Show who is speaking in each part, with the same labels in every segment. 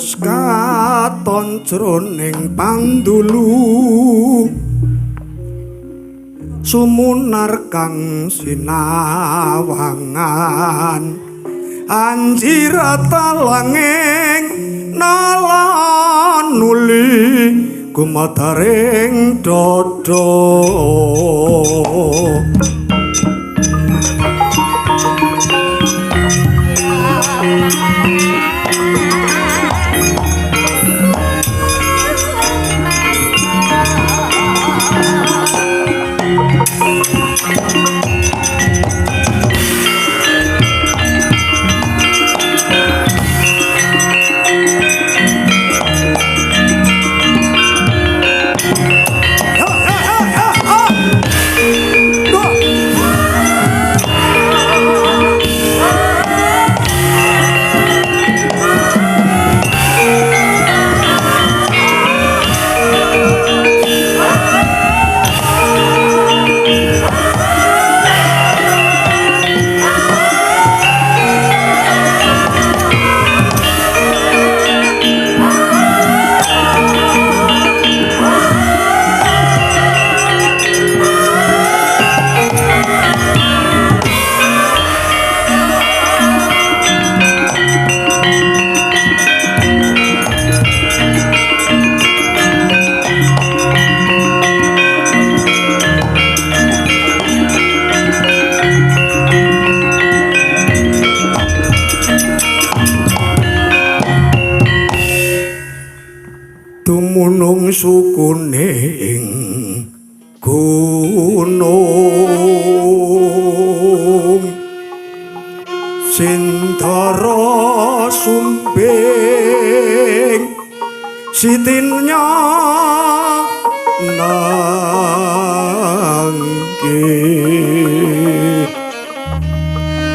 Speaker 1: Dados katon jroning pandulu sumunar kang sinawangan anjirat langing nalan nuli gumadaring dada. Dumunung sukune ing gunung Sindara Sumbing sitinya nangke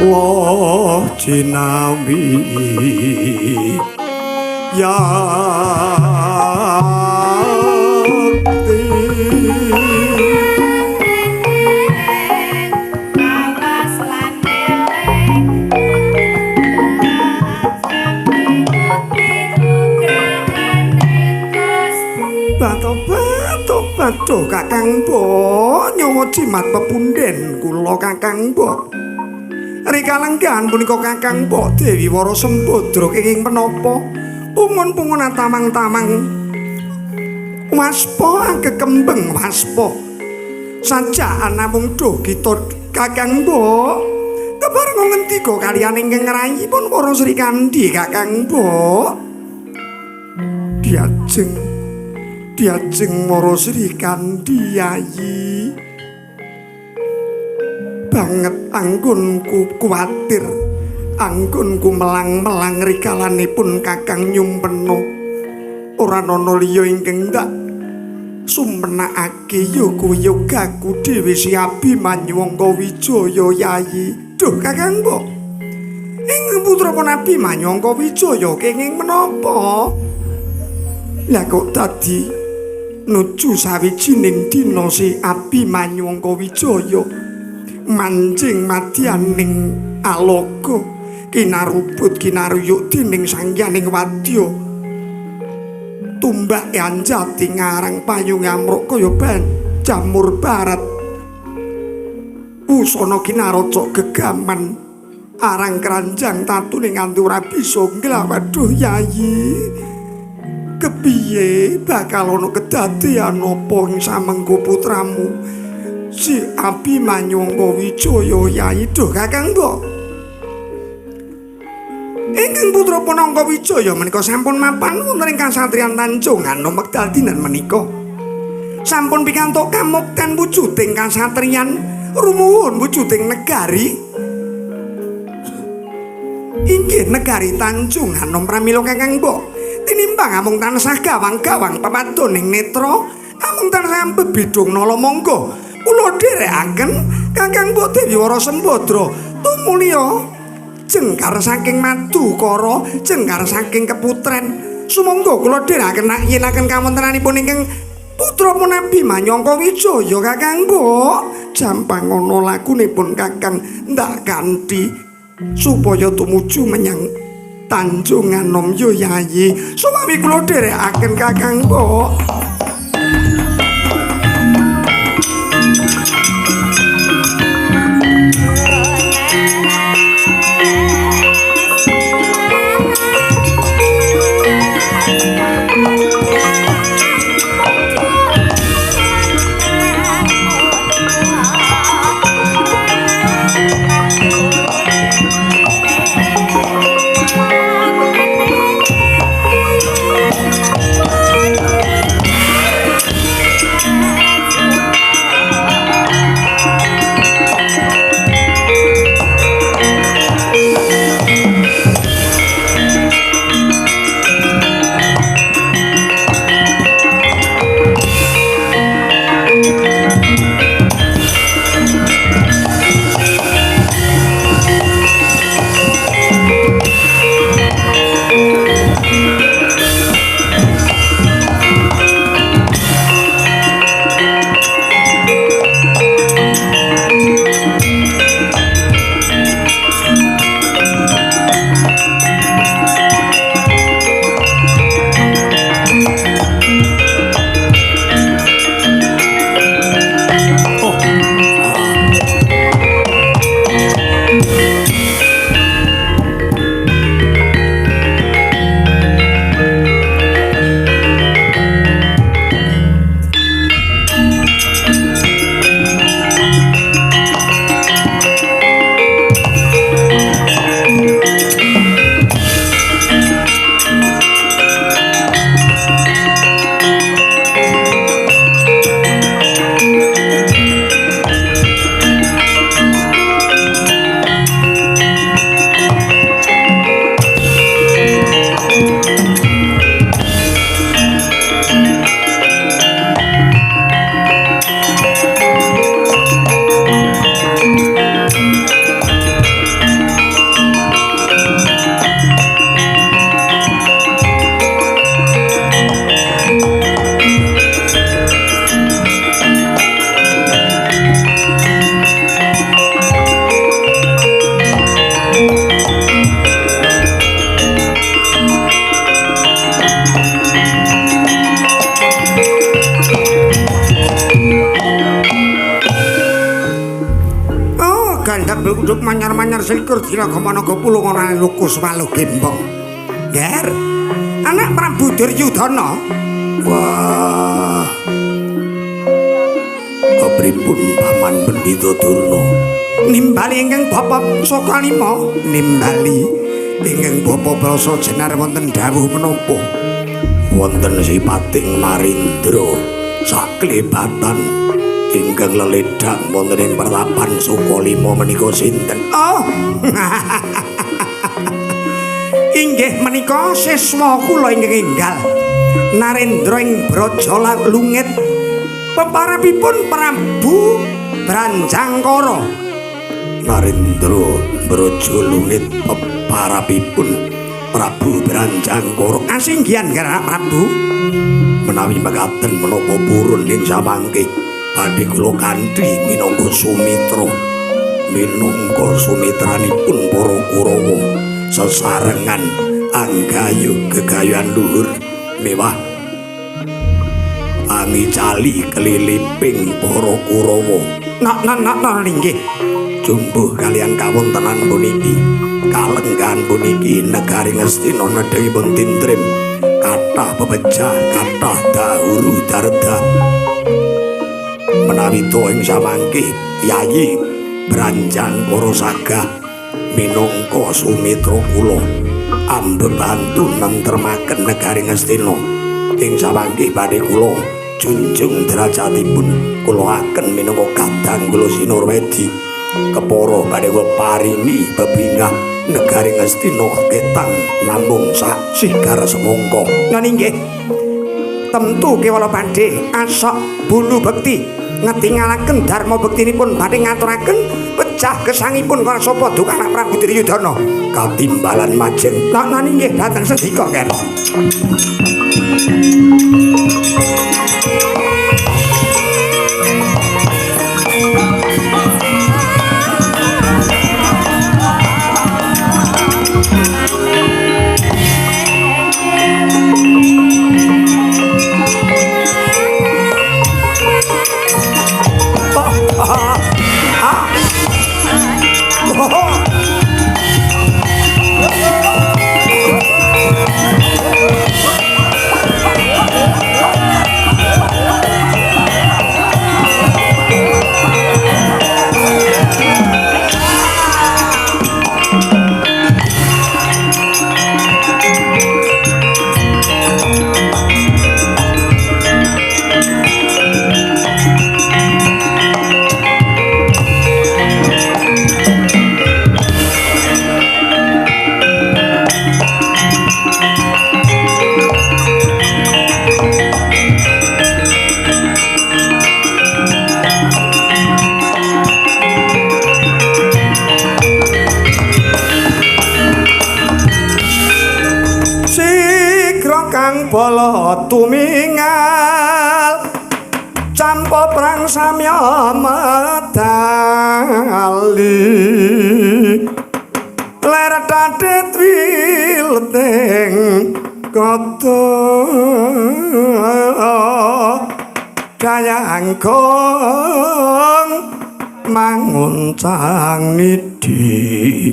Speaker 1: loh jinawi yakti. Bato Kakang Bo nyawa jimat pepunden kula Kakang Bo. Rika lenggahan punika Kakang Bo Dewi Wara Sembadra kenging menapa pungun-pungun tamang-tamang waspa kekembeng waspa sajaan namung duh kita Kakang Bo kepareng ngendika kaliyan ingkang ngrayipun para Srikandhi Kakang Bo. Diajeng Wara Srikandhi yayi banget anggonku kuwatir anggonku melang-melang rikalanipun Kakang nyumpena ora ana liya ingkang ndak sumenakake ya kuwi yogaku dhewe si Abimanyu Angka Wijaya yayi. Duh Kakang Bo, ing putra pun Abimanyu Angka Wijaya kenging menapa? Lah kok dadi nuju sawijining dina si Abimanyu Angka Wijaya manjing madyaning alaga kinarubut kinaruyuk dening sangyaning wadya tumbak anjati ngarang payung amruk kaya ban jamur barat wusana kinarocok gegaman arang keranjang tatune nganti ora bisa nglawaduh yayi kepiye bakal ana kedadean apa ing samengko putramu si Abimanyu Angka Wijaya yayi. Duh Kakang Bo, ingkang putra Panangka Wijaya menika sampun mapan wonten ing kasatriyan Tanjung Anom wekdal dinten menika sampun pikantuk kamukten wujuding kasatriyan rumuwun wujuding negari inggih negari Tanjung Anom. Pramila Kakang Bo tinimbang amung tansah gawang-gawang pepadoning netra amung tansah bebidung nala monggo kula dherekaken Kakang Bo Dewi Wara Sembadra tumulya jengkar saking Madukara jengkar saking keputren. Sumangga kula dherekaken yenaken kawontenanipun ingkang putra pun Abimanyu Angka Wijaya Kakang Bo. Jampang ana lakunipun Kakang ndak kanthi supaya tumuju menyang Tanjung Anom yo Yayi. Suwami kula dherekaken Kakang Mbok. Bluduk manyar-manyar selikur dina kamanaga pulung ana lukus waluh gembong. Ger, anak Prabu Duryudana.
Speaker 2: Wah. Kepripun Paman Pendhita Durna?
Speaker 1: Nimbali ingkang bapa Sokalima, nimbali ingkang bapa Prasa Jenar wonten dawuh menapa?
Speaker 2: Wonten sipating Narendra saklebatan ingkang leledhang wonten ing pertapan Sukalima menika sinten?
Speaker 1: Oh. Inggih menika siswa kula ingkang enggal Narendra ing Braja Lungit peparapipun Prabu Branjangkara.
Speaker 2: Narendra Braja Lungit peparapipun Prabu Branjangkara.
Speaker 1: Asinggihan Garap Prabu.
Speaker 2: Menawi mekaten menapa purun ing samangke badhe kula kanthi minangka sumitra, minangka sumitranipun para Kurawa sesarengan anggayu gegayuhan luhur mewah angicali keliliping para Kurawa.
Speaker 1: Nak nak nak inggih
Speaker 2: jumbuh kalian kawontenan puniki kalenggahan puniki negari Ngastina nedhengipun tintrim kathah pepejah kathah dahuru darda. Menawi to ing samangke Yayi Branjangkara sagah minangka sumitra kula ambebantu nentremaken negari Ngastina. Ing samangke badhe kula junjung derajatipun kula aken minangka kadang kula Sinurwedi. Kepara badhe kula paringi bebingah negari Ngastina ketang namung sak sigar semangka.
Speaker 1: Lan inggih tentu kewala badhe asok bulu bekti ngetingalaken dharma bektinipun badhe ngaturaken pecah gesangipun para sapa duka anak Prabu Duryudana.
Speaker 2: Katimbalan majeng.
Speaker 1: Lan inggih dhateng sendika Ken. bala tumingal campa perang samya medali ler tatit wileting kota dayangkong manguncang nidi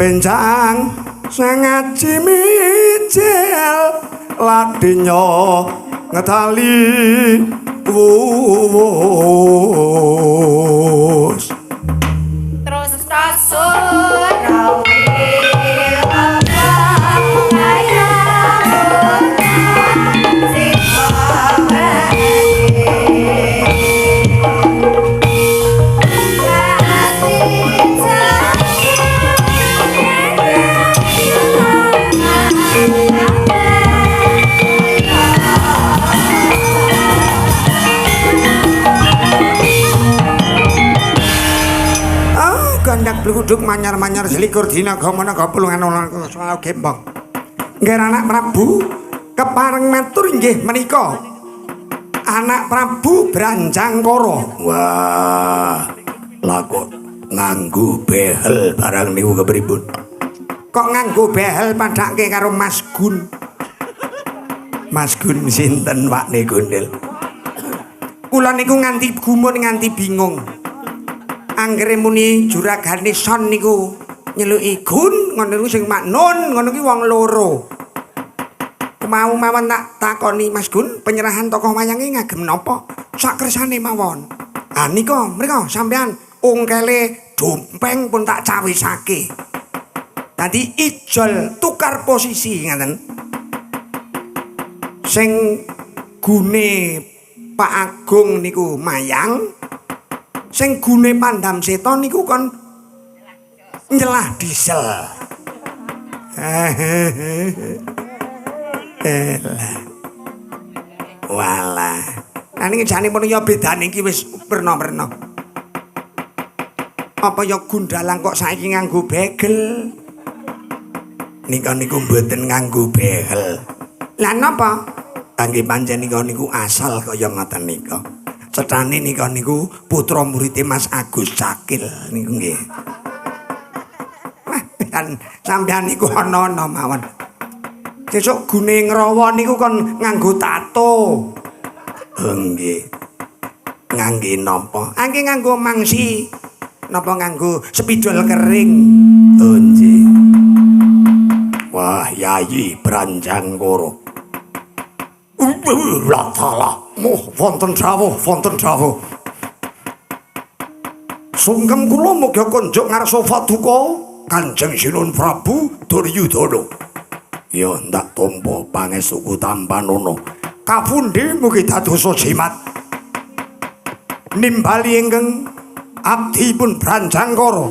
Speaker 1: benjang sangaji mijil ladinyo ngetali wuwus
Speaker 3: terus kasur
Speaker 1: gandak bluduk manyar-manyar selikur dina gamana kapulungan ana soal gembong. Nggih anak Prabu kepareng matur inggih menika. Anak Prabu Branjangkara.
Speaker 2: Wah, lah kok nganggo behel barang niku kepripun?
Speaker 1: Kok nganggo behel padhake karo Mas Gun.
Speaker 2: Mas Gun sinten wakne Gundil?
Speaker 1: Kula niku nganti gumun nganti bingung. Anggere muni juragane son niku nyeluki Gun ngono niku sing maknun ngono ki wong loro. Mau mawon tak takoni Mas Gun penyerahan tokoh wayange ngagem napa? Sak kersane mawon. Ah nika mriko sampean ungkele dompeng pun tak cawisake. Dadi ijol tukar posisi ngaten. Sing gune Pak Agung niku mayang, sing gune Pandam Seta niku kon nyelah diesel. Elah. Walah. Lah niki jane pun ya bedane iki wis werna-werna. Apa ya gundalang kok saiki nganggo begel?
Speaker 2: Nika niku mboten nganggo behel.
Speaker 1: Lah napa?
Speaker 2: Kangge pancen nika niku asal kaya ngoten nika. Cetane nika niku putra murite Mas Agus Cakil niku nggih.
Speaker 1: Wah, sampean niku ana-ana mawon. Sesuk gune ngrawa niku kon nganggo tato.
Speaker 2: Nggih. Ngangge napa?
Speaker 1: Angge nganggo mangsi. Napa nganggo spidol kering?
Speaker 2: Oh nggih. Wah, Yayi Branjangkara. Lah salah.
Speaker 1: Moh wonten dawuh, wonten dawuh. Sungkem kula mugi kunjuk ngarsa paduka
Speaker 2: Kanjeng Sinuwun Prabu Duryudana. Ya ndak tampa pangestuku tampanana.
Speaker 1: Kapundi mugi dadosa jimat. Nimbali ingkang abdipun Branjangkara.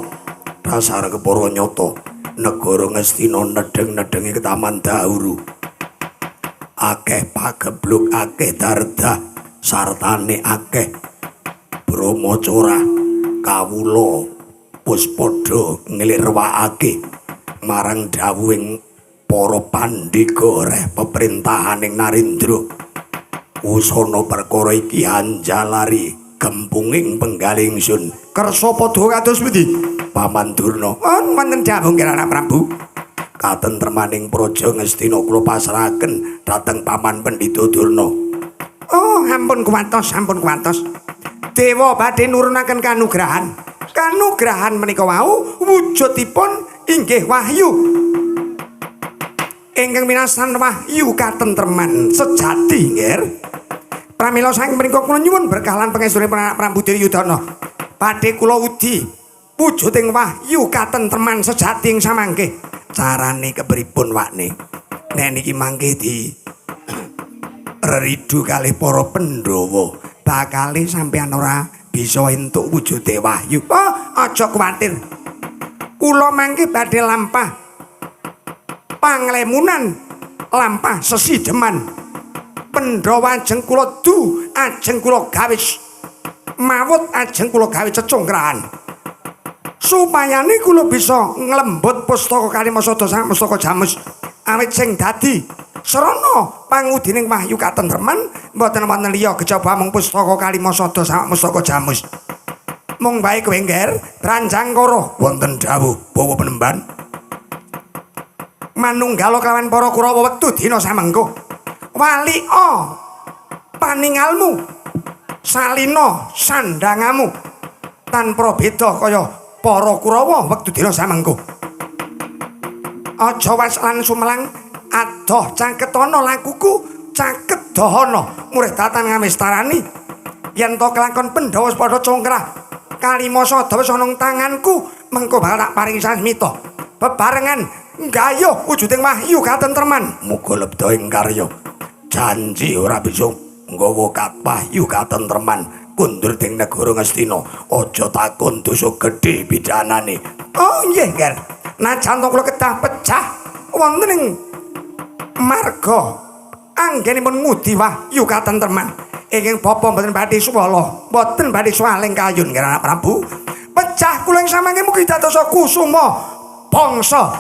Speaker 2: Dasar kepara nyata negara Ngastina nedheng-nedhengi ketaman dahuru. Akeh pagebluk, akeh dardah, sartane akeh brahmacora kawula wis padha nglirwakake marang dawuhing para pandhika reh peperintahaning Narendra. Usana perkara iki anjalari gempunging penggalih ingsun.
Speaker 1: Kersa padha kados pundi?
Speaker 2: Paman Durna.
Speaker 1: Wonten dawuh nggih Anak Prabu.
Speaker 2: Katentremaning praja Ngastina kula pasrahaken dhateng Paman Pendhita Durna.
Speaker 1: Oh, ampun kuwatos, ampun kuwatos. Dewa badhe nurunaken kanugrahan. Kanugrahan menika wau wujudipun inggih wahyu. Ingkang minasan wahyu katentreman sejati nggih. Pramila saking menika kula nyuwun berkah lan pangestunipun Anak Prabu Duryudana. Badhe kula udi wujuding wahyu katentreman sejati ing samangke.
Speaker 2: Carane kepripun wakne? Nek niki mangke di reridu kalih para Pandhawa,
Speaker 1: bakale sampeyan ora bisa entuk wujude wahyu. Oh, aja kuwatir. Kula mangke badhe lampah panglemunan, lampah sesideman. Pandhawa ajeng kula du, ajeng kula gawe mawut, ajeng kula gawe cecungkrahan. Supayane kula bisa nglembut pustaka Kalimasada sang pustaka Jamus awit sing dadi Srana pangudining wahyu katentreman mboten wonten liya kejaba mung pustaka kalima sada sak mustaka jamus. Mung bae kowe ngger Branjangkara
Speaker 2: wonten dawuh Bawa Penemban.
Speaker 1: Manunggala kelawan para Kurawa wektu dina samengko. Walika paningalmu, salina sandhangamu tanpa beda kaya para Kurawa wektu dina samengko. Aja was lan sumelang adoh caketana lakuku caket dahana murih datan ngamestarani yen to kelakon Pandhawa padha congkrah kalima sada wis ana tanganku mengko bakal tak paringi sasmita bebarengan nggayuh wujuding wahyu katentreman.
Speaker 2: Muga lebda ing karya. Janji ora bisa nggawa wahyu katentreman kundur ding negara Ngastina. Aja takon dosa gedhe pidanane.
Speaker 1: Oh nggih, Ger. Najan to kula kedah pecah wonten ing marga anggenipun ngudi wahyu katentreman ingkang bapa mboten badhe swala, mboten badhe swaling kayun Ger Anak Prabu. Pecah kula ing samangke mugi dadosa kusuma bangsa.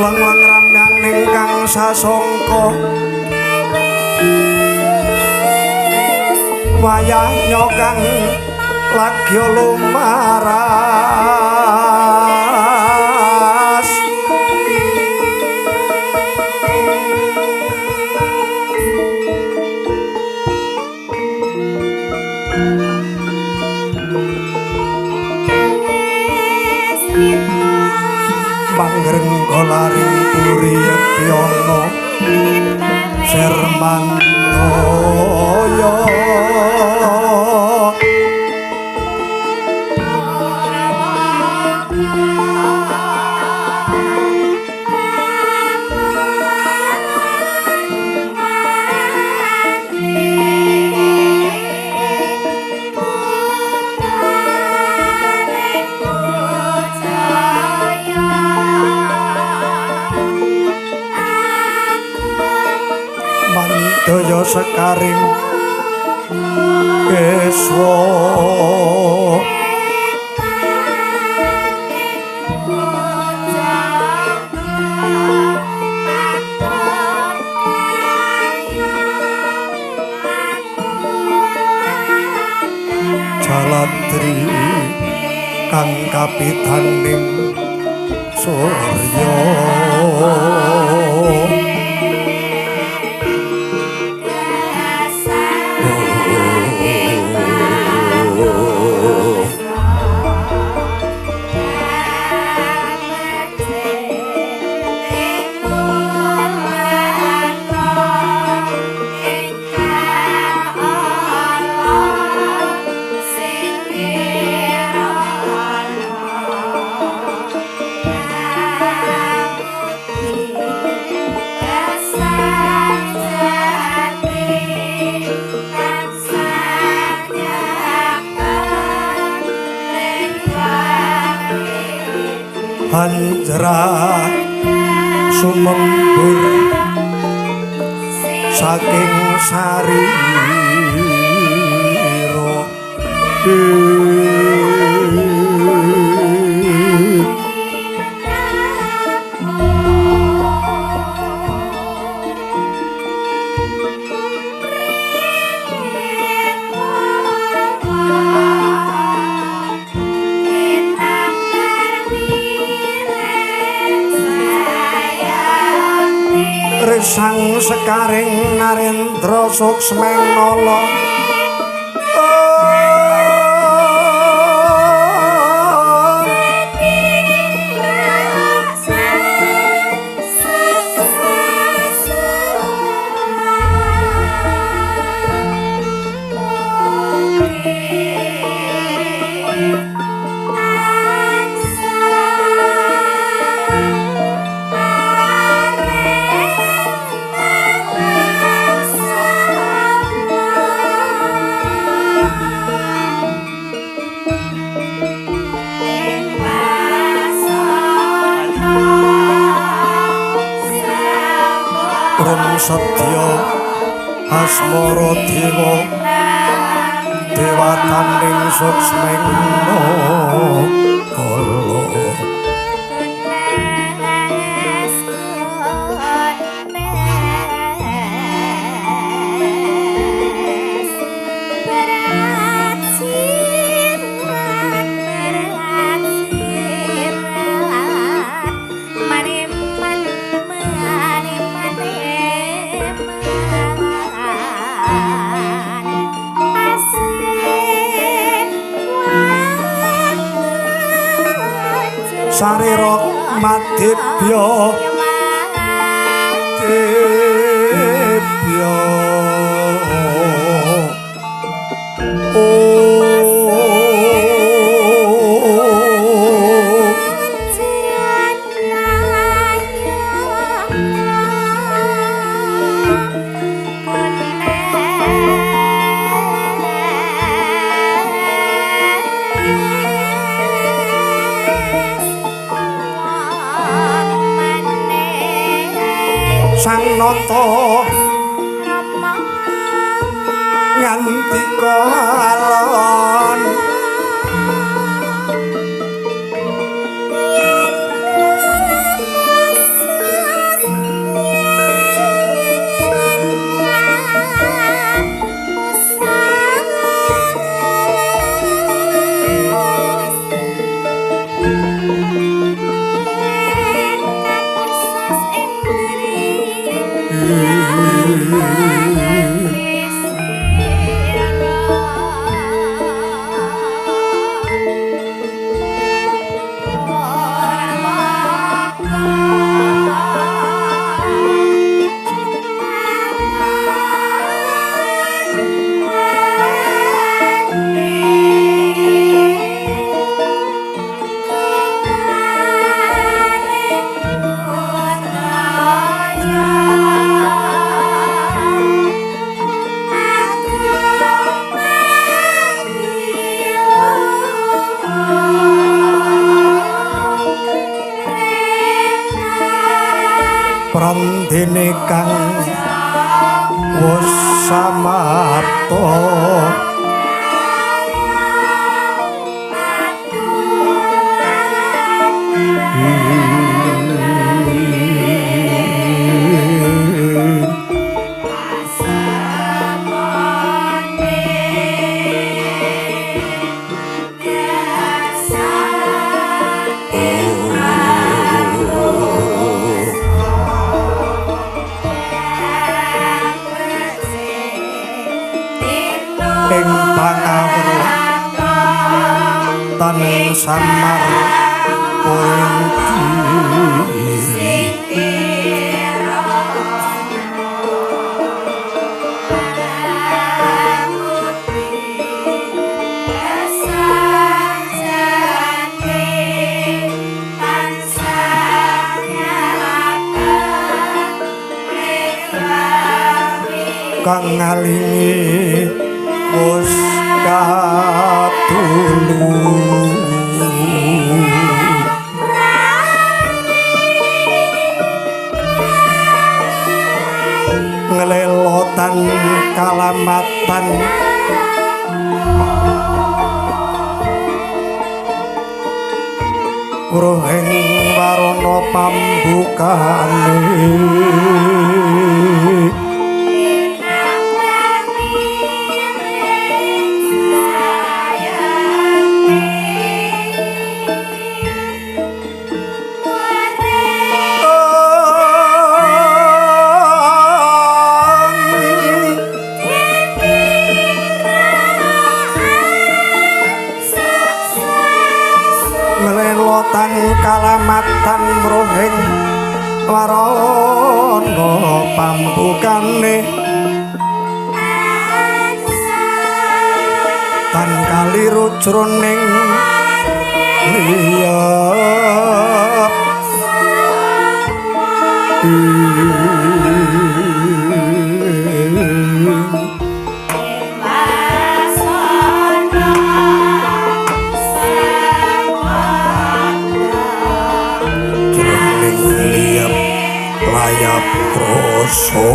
Speaker 1: Lang-lang ramyaning kang sasongko wayah nyokang lagya lumaras mangrengga laring puri Yetyana Firmantaya. Mandaya sekaring keswa Jaladri kang kapitaning surya.
Speaker 2: Hanjra sumembur saking sarira. Sang sekaring narendra suksmeng nala. Sedya asmara dewa dewataning suksmeng nala. Sarira madibya dibya Sang Nata ngandika alon Prandene kang wis samapta ing pangawruh tan samar puring kang ngalingi wis katulu. Wruhing warana pambukane. Tan kalamatan mrohing warana pambukane tan kaliru jroning liyap. Layap kroso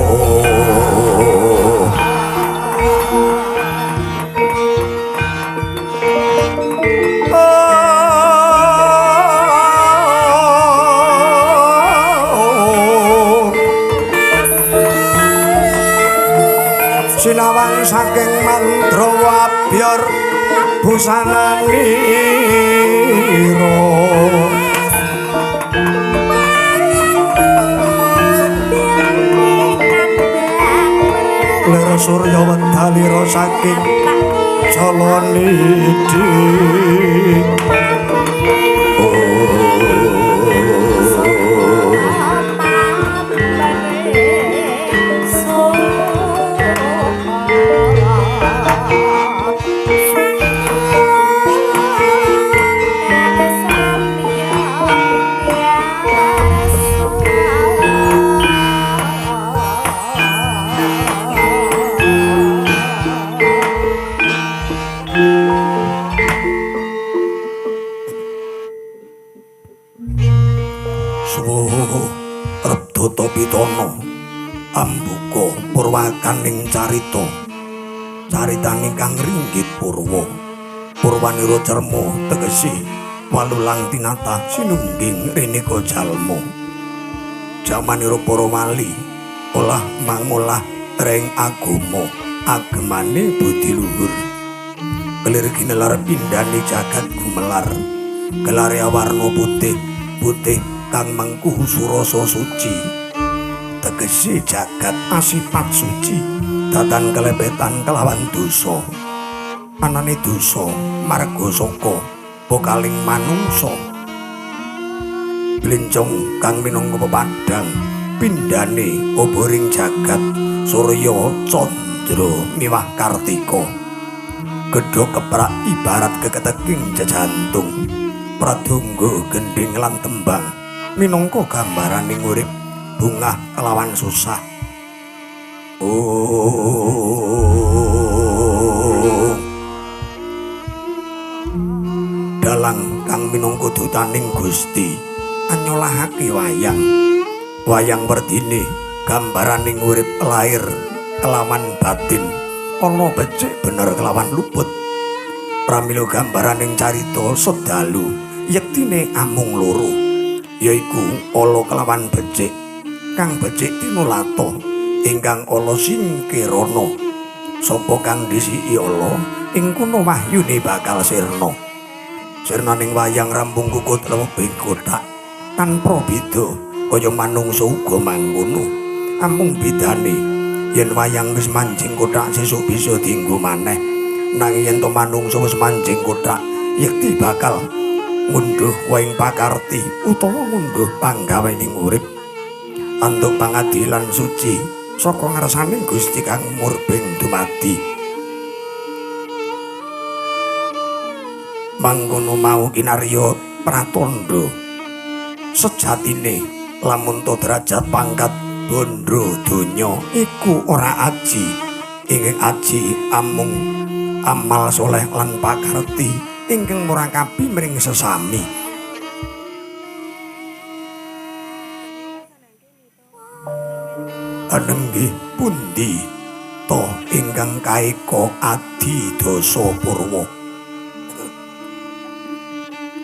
Speaker 2: sinawang saking Mandrawa abyor busananira. Lir surya wedalira saking Jalanidhi. Pitana ambuka purwakaning carita caritane kang ringgit purwa purwanira cerma tegese walulang tinatah sinungging rineka jalma jamanira para wali olah mangolah reng agama agemane budi luhur kelir ginelar pindhane jagat gumelar gelare warna putih putih kang mengku surasa suci tegese jagat asipat suci datan kelebetan kelawan dosa anane dosa marga saka bokaling manungsa blencong kang minangka pepadhang pindhane oboring jagat surya candra miwah kartika gedha keprak ibarat keketeking jejantung pradongga gendhing lan tembang minangka gambaraning urip bungah kelawan susah. Oh, dalang kang minangka dutaning Gusti anyolahake wayang wayang werdine gambaraning urip lair kelawan batin ana becik bener kelawan luput pramila gambaraning carita sedalu yektine amung loro yaiku ala kelawan becik kang becik tinulata ingkang ala singkirana sapa kang disiki ala ing kono wahyune bakal sirna sirnaning wayang rampung kukut lebih kothak tanpa beda kaya manungsa uga mangkono amung bedane yen wayang wis manjing kothak sesuk bisa dienggo maneh nanging yen to manungsa wis manjing kothak yekti bakal ngunduh waing pakarti utawa ngunduh panggawening urip antuk pangadilan suci saka ngarsaning Gusti kang murbeng dumadi. Mangkono mau kinarya pratandha sejatine lamun to derajat pangkat bondo donya iku ora aji ingkang aji amung amal soleh lan pakarti ingkang murakabi mring sesami. Anenggih pundi to ingkang kaeka adi dasa purwa.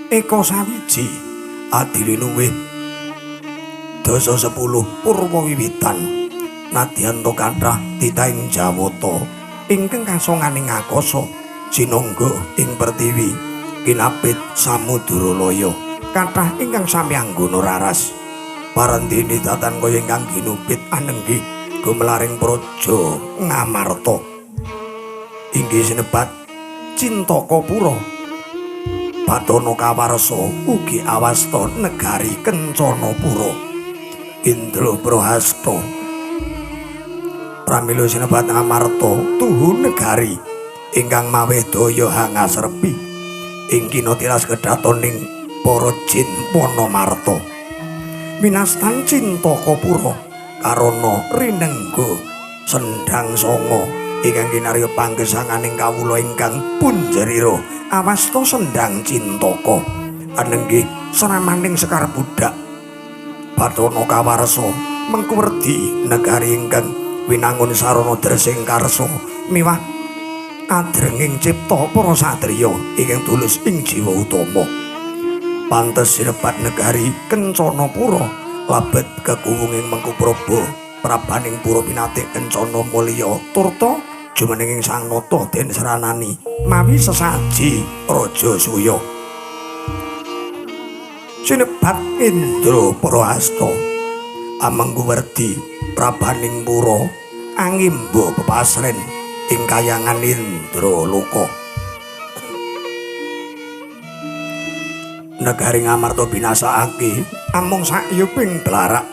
Speaker 2: Eka sawiji Adilinuwih dasa 10 purwa wiwitan nadyan to kathah titahing Jawata ingkang kasonganing akasa sinangga ing pertiwi kinapit samudra laya kathah ingkang sami anggona raras parandene datan kaya ingkang ginupit anenggih gumelaring praja Ngamarta inggih sinebat Cintaka Pura Bathana kawarsa ugi awasta negari Kencanapura Indra Prahasta pramila sinebat Ngamarta tuhu negari ingkang maweh daya hangasrepi ing kinatilas kedhatoning para jin Wanamarta minastan Cintaka Pura karana rinengga sendhang sanga ingkang kinarya panggesanganing kawula ingkang punjerira awasta sendhang Cintaka anenggih sramaning Sekar Budak Bathana kawarsa mengkuwerdi negari ingkang winangun sarana dresing karsa miwah adrenging cipta para satriya ingkang tulus ing jiwa utama pantes sinebat negari Kencanapura labet kekuwunging Mengku Praba prabaning pura pinatik kencana mulya turta jumenenging Sang Nata den sranani mawi sesaji Raja Suya sinebat Indra Prahasta amengku werdi prabaning pura angimba pepasren ing kayangan Indra Loka negari Ngamarta binasakake amung sakyuping blarak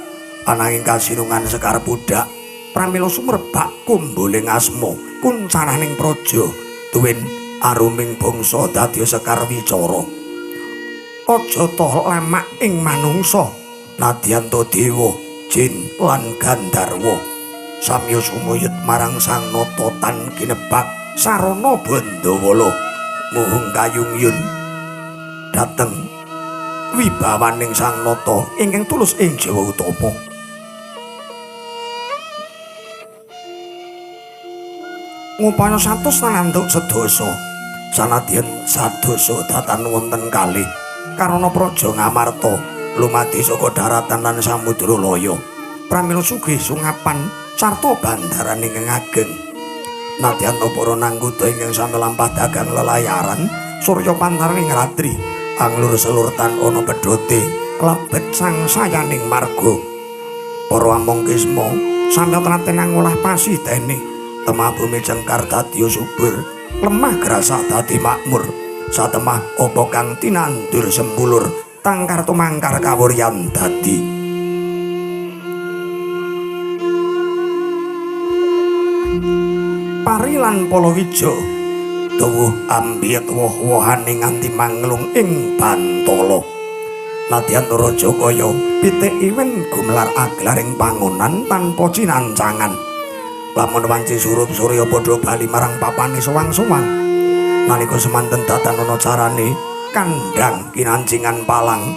Speaker 2: ananging kasinungan Sekar Budak pramila sumerbak kumbuling asma kuncaraning praja tuwin aruming bangsa dadi sekar wicara aja toh lamak ing manungsa nadyan to dewa jin lan gandharwa samya sumuyut marang Sang Nata tan kinebak sarana bandawala muhung kayungyun dhateng wibawaning Sang Nata ingkang tulus ing jiwa utama. Ngupaya satus lan antuk sedasa sanadyan sadosa datan wonten kalih karana praja Ngamarta lumadi saka daratan lan samudra laya pramila sugih sungapan sarta bandaran ingkang ageng nadyan para nangguda ingkang sami lampah dagang lelayaran surya pantaraning ratri anglur selurtan ana pedhote klebet sangsayaning marga para among kisma sami telaten ngolah pasitene temah bumi cengkar dadi subur lemah grasah dadi makmur satemah apa kang tinandur sembulur tangkar tumangkar kawuryan dadi pari lan palawija tuwuh ambiyet woh-wohane nganti manglung ing bantala nadyan raja kaya pitik iwen gumelar aglaring pangonan tanpa cinancangan lamun wanci surup surya padha bali marang papane sowang-sowang nalika semanten datan ana carane kandhang kinancingan palang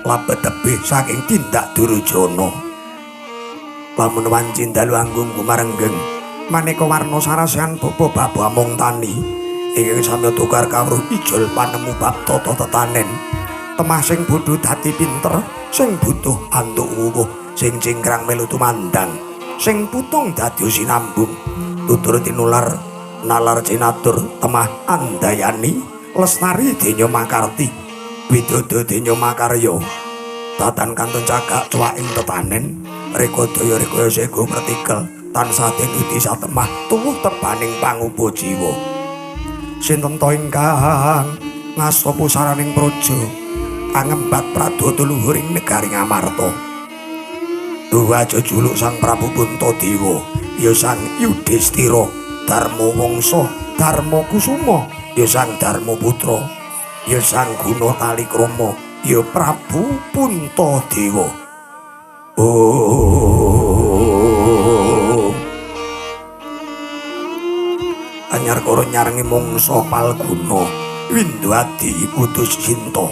Speaker 2: labet tebih saking tindak Durjana lamun wanci dalu anggung gumarenggeng maneka warna sarasehan bapa-bapa among tani ingkang sami tukar kawruh ijol panemu bab tata tetanen temah sing bodho dadi pinter sing butuh antuk wuwuh sing cingkrang melu tumandang sing putung dadi sinambung tutur tinular nalar cinatur temah andayani lestari denya makarti widodo denya makarya datan kantun cagak cuwaking tetanen rekodaya rekaya sego pertikel tansah den uti satemah tuwuh tebaning pangupa jiwa sinten to ingkang ngasta pusaraning praja angembat pradata luhuring negari Ngamarta Duwa jejuluk Sang Prabu Puntadewa ya Sang Yudhistira Darma Wangsa Darma Kusuma ya Sang Darma Putra ya Sang Guna Talikrama ya Prabu Puntadewa. Oh anyar karo nyarengi mangsa Palguna Winduadi putus cinta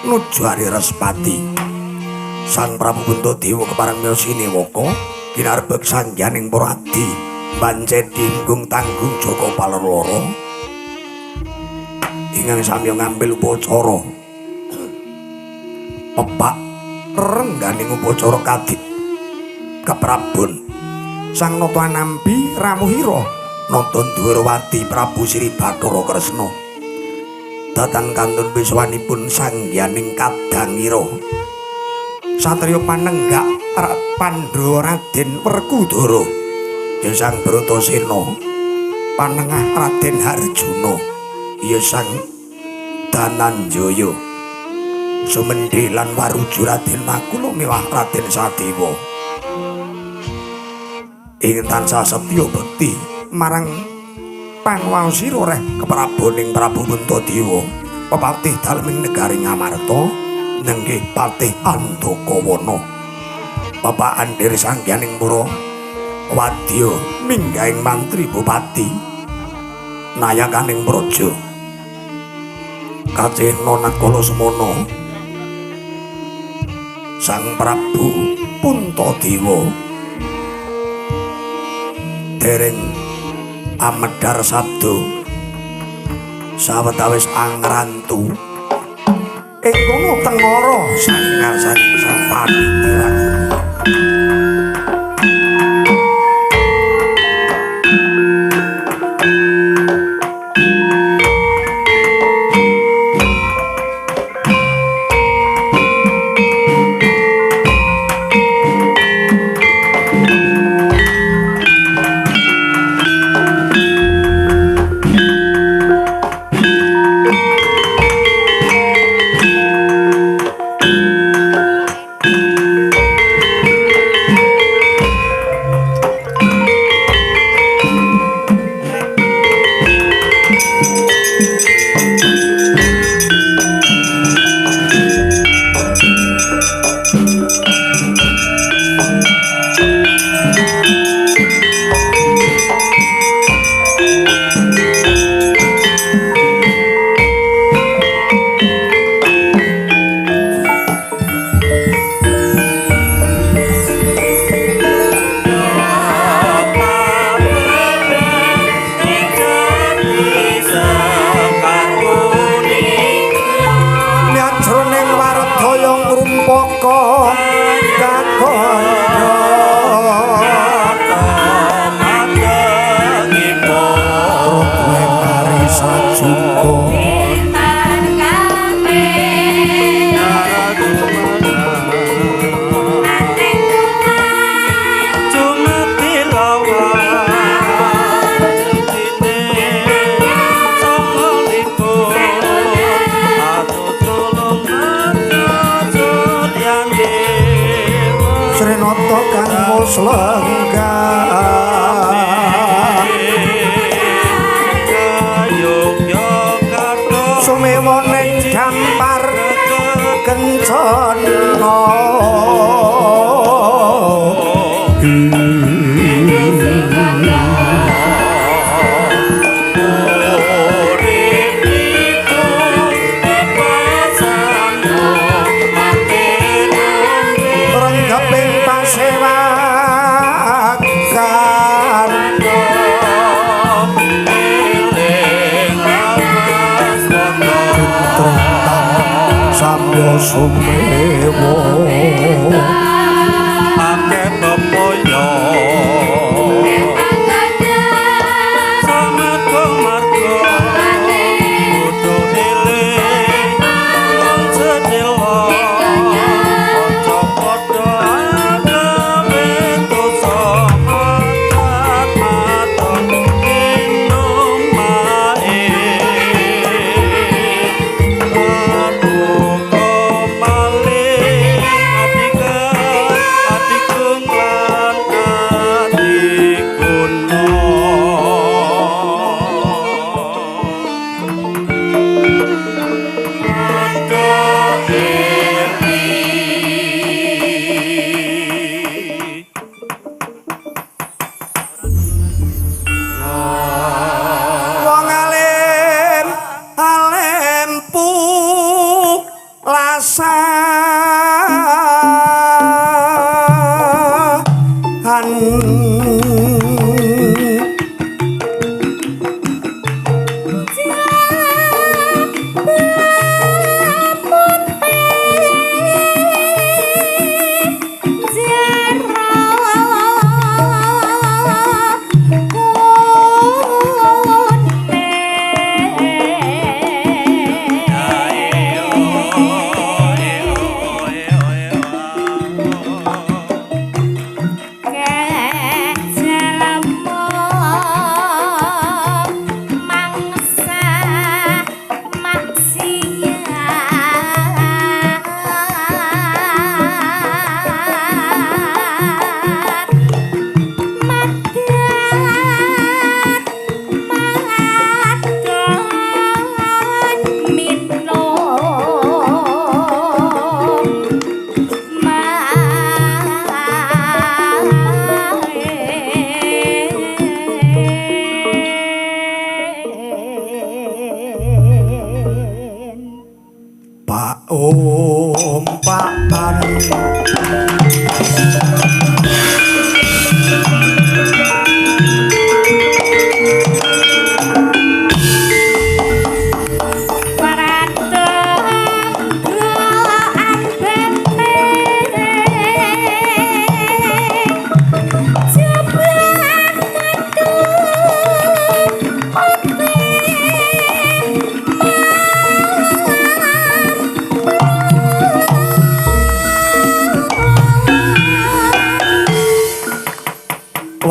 Speaker 2: nuju Ari Respati. Sang Prabu Puntadewa kepareng miyos sinewaka kinarbek sangyaning para abdi bancedi nggung tanggung jaka palerlara ingkang sami ngambil upacara. Pepak rengganing upacara kadit keprabon Sang Nata Anampi rawuhira nata Dwarawati Prabu Sri Bathara Kresna datan kantun wiswanipun sangyaning kadangira satriya panenggak Pandhawa Raden Werkudara ya Sang Bratasena panengah Raden Harjuna ya Sang Dananjaya sumendhe lan waruju Raden Nakula miwah Raden Sadewa ing tansah setya bekti marang pangwaosira reh kepraboning Prabu Puntadewa pepatih dalem negari Ngamarta nenggih Patih Andakawana Bapak Andir Sanghyang Mura wadya minggahing mantri bupati nayakaning praja kacena Nakala Semana Sang Prabu Puntadewa dereng amedhar sabda sawetawis angrantu ing kono tengara saking ngarsane Sang Panitia.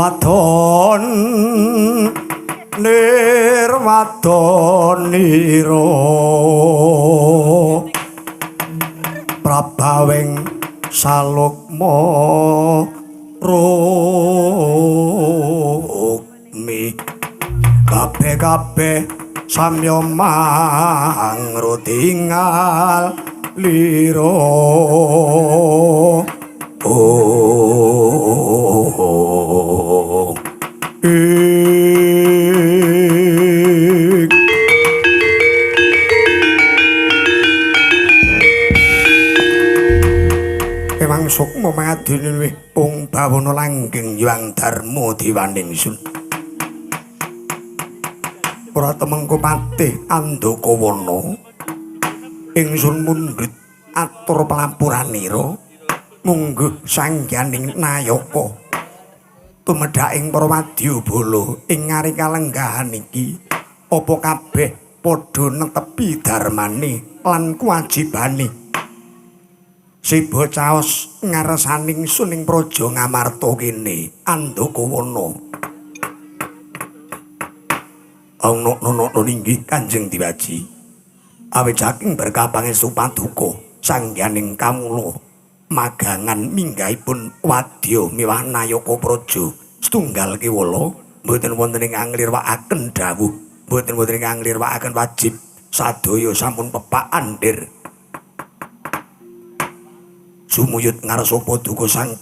Speaker 2: Wadon nirwadonira prabawing salukma rukmi kabeh-kabeh samya mangrutingal lira. Oh, Emang sukma mangadine luwih pung bawana langgeng Hyang Darma diwaningsun. Ora temengku patih Andakawana. Ingsun mundhut atur pelapuranira mungguh sangyaning nayaka. Tumedhak ing para wadyabala ing ngari kalenggahan iki apa kabeh padha netepi darmane lan kewajibane. Siba caos ngaresaning sun ing praja Ngamarta kene Andakawana. Ana-ana inggih Kanjeng Diwaji. Awit saking berkah pangestu paduka sangyaning kawula magangan minggahipun wadya miwah nayaka praja setunggal kewala mboten wonten ing anglirwakaken dawuh, mboten wonten ing anglirwakaken wajib, sadaya sampun pepak andir. Sumuyut ngarsa paduka Sang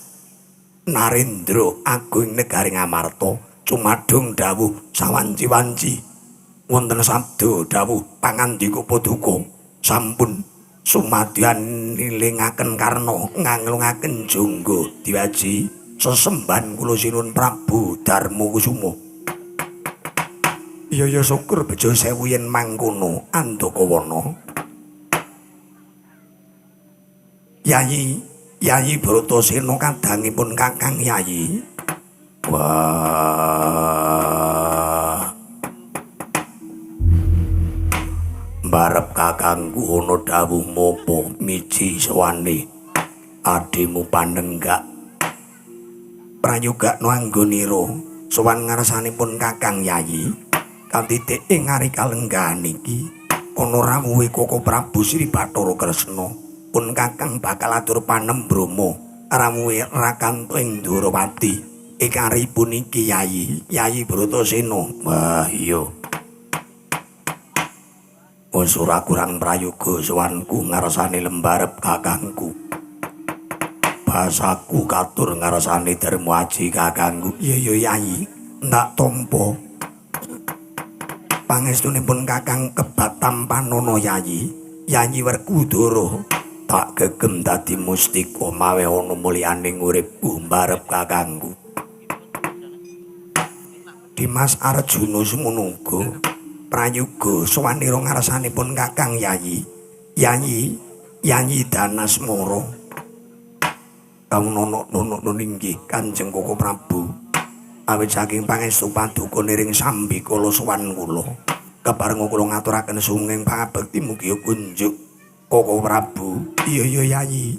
Speaker 2: Narendra agung negari Ngamarta cumadung dawuh sawanci-wanci wonten sabda dawuh pangandika paduka sampun sumadyan nilingaken karna nganglungaken jangga diwaji sesembahan kula sinuwun Prabu Darma Kusuma. Iya ya syukur bejo sewu yen mangkono Andakawana. Yayi Yayi Bratasena kadangipun Kakang Yayi. Wah. Barep kakangku ana dawuh mopo miji sowane adimu panenggak prayogakno anggonira sowan ngarsanipun Kakang Yayi katitik ing ari kalenggahan iki ana rawuhe Koko Prabu Sri Bathara Kresna pun kakang bakal atur panembrama rawuhe Rakanto ing Ndorowati ikaripun iki Yayi Yayi Bratasena. Wah iya wis ora kurang prayoga sowanku ngarsane lembarep kakangku. Basaku katur ngarsane Darma Aji kakangku. Iya ya Yayi, ndak tampa. Pangestunipun kakang kebat tampanana Yayi, Yayi Werkudara tak gegem dadi mustika mawe ana mulyaning uripku mbarep kakangku. Dimas Arjuna semono uga prayoga sowanira ngarsanipun Kakang Yayi, Yayi Yayi Danasmara. Kaunono inggih Kanjeng Koko Prabu. Awit saking pangestu paduka niring sambikala sowan kula. Keparenga kula ngaturaken sunging pangabekti mugi kunjuk Koko Prabu. Iya ya Yayi,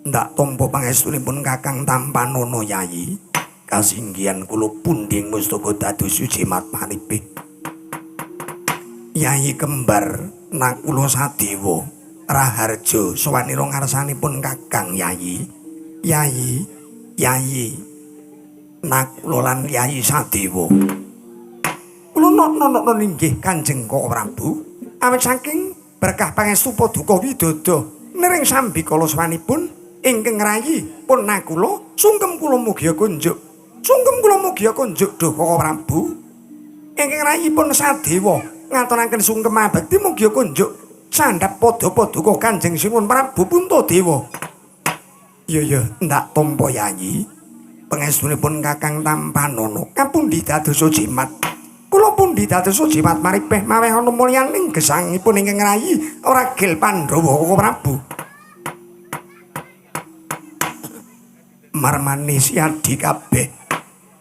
Speaker 2: ndak tampa pangestunipun Kakang tampanana Yayi. Kasinggihan kula pundhing mustaka dados jimat maripih. Yayi kembar Nakula Sadewa Raharja sowanira ngarsanipun Kakang Yayi. Yayi Yayi Nakula lan Yayi Sadewa. Kula nono inggih Kanjeng Koko Prabu. Awit saking berkah pangestu paduka widodo niring sambikala sowanipun ingkang rayi pun Nakula sungkem kula mugi kunjuk. Sungkem kula mugi kunjuk duh Koko Prabu. Ingkang rayi pun Sadewa ngaturaken sungkem abekti mugi kunjuk sandhap padha paduka Kanjeng Sinuwun Prabu Puntadewa. Iya ya ndak tampa Yayi. Pangestunipun Kakang tampanana kapundi dadosa jimat. Kula pundi dadosa jimat maripeh maweh ana mulyaning gesangipun ingkang rayi ragil Pandhawa Koko Prabu. Marmane siadi kabeh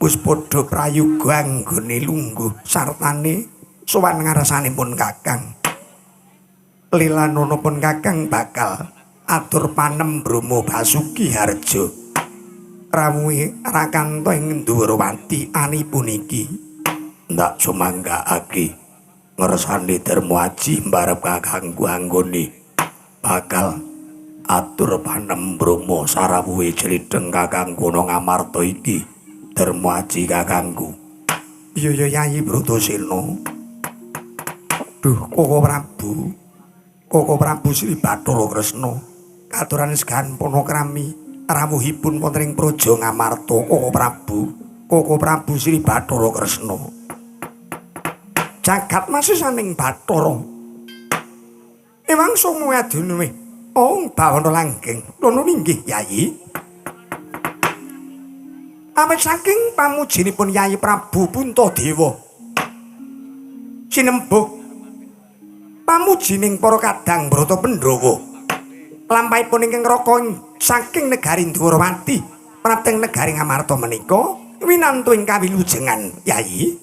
Speaker 2: wis padha prayoga anggone lungguh sartane sowan ngarsanipun Kakang. Lilanana pun Kakang bakal atur panembrama Basuki Harja.
Speaker 1: Rawuhe Rakanta ing Ndwarawati ani puniki.
Speaker 2: Ndak sumanggakake ngersani Darma Aji mbarep kakangku anggone bakal atur panembrama sarawuhe jlidheng kakangku ana Ngamarta iki. Darma Aji kakangku.
Speaker 1: Iya ya Yayi Bratasena. Duh Koko Prabu. Koko Prabu Sri Bathara Kresna katuran segan panakrami rawuhipun wonten ing Praja Ngamarta Koko Prabu. Koko Prabu Sri Bathara Kresna. Jagat masisaning Bathara. Ewang songo adune ong bawana langgeng. Nuwun inggih Yayi. Awit saking pamujinipun Yayi Prabu Puntadewa sinembuh pamujining para kadang Brata Pandhawa lampahipun ingkang raka saking negari Ndwarawati prapteng negari Ngamarta menika winantu ing kawilujengan Yayi.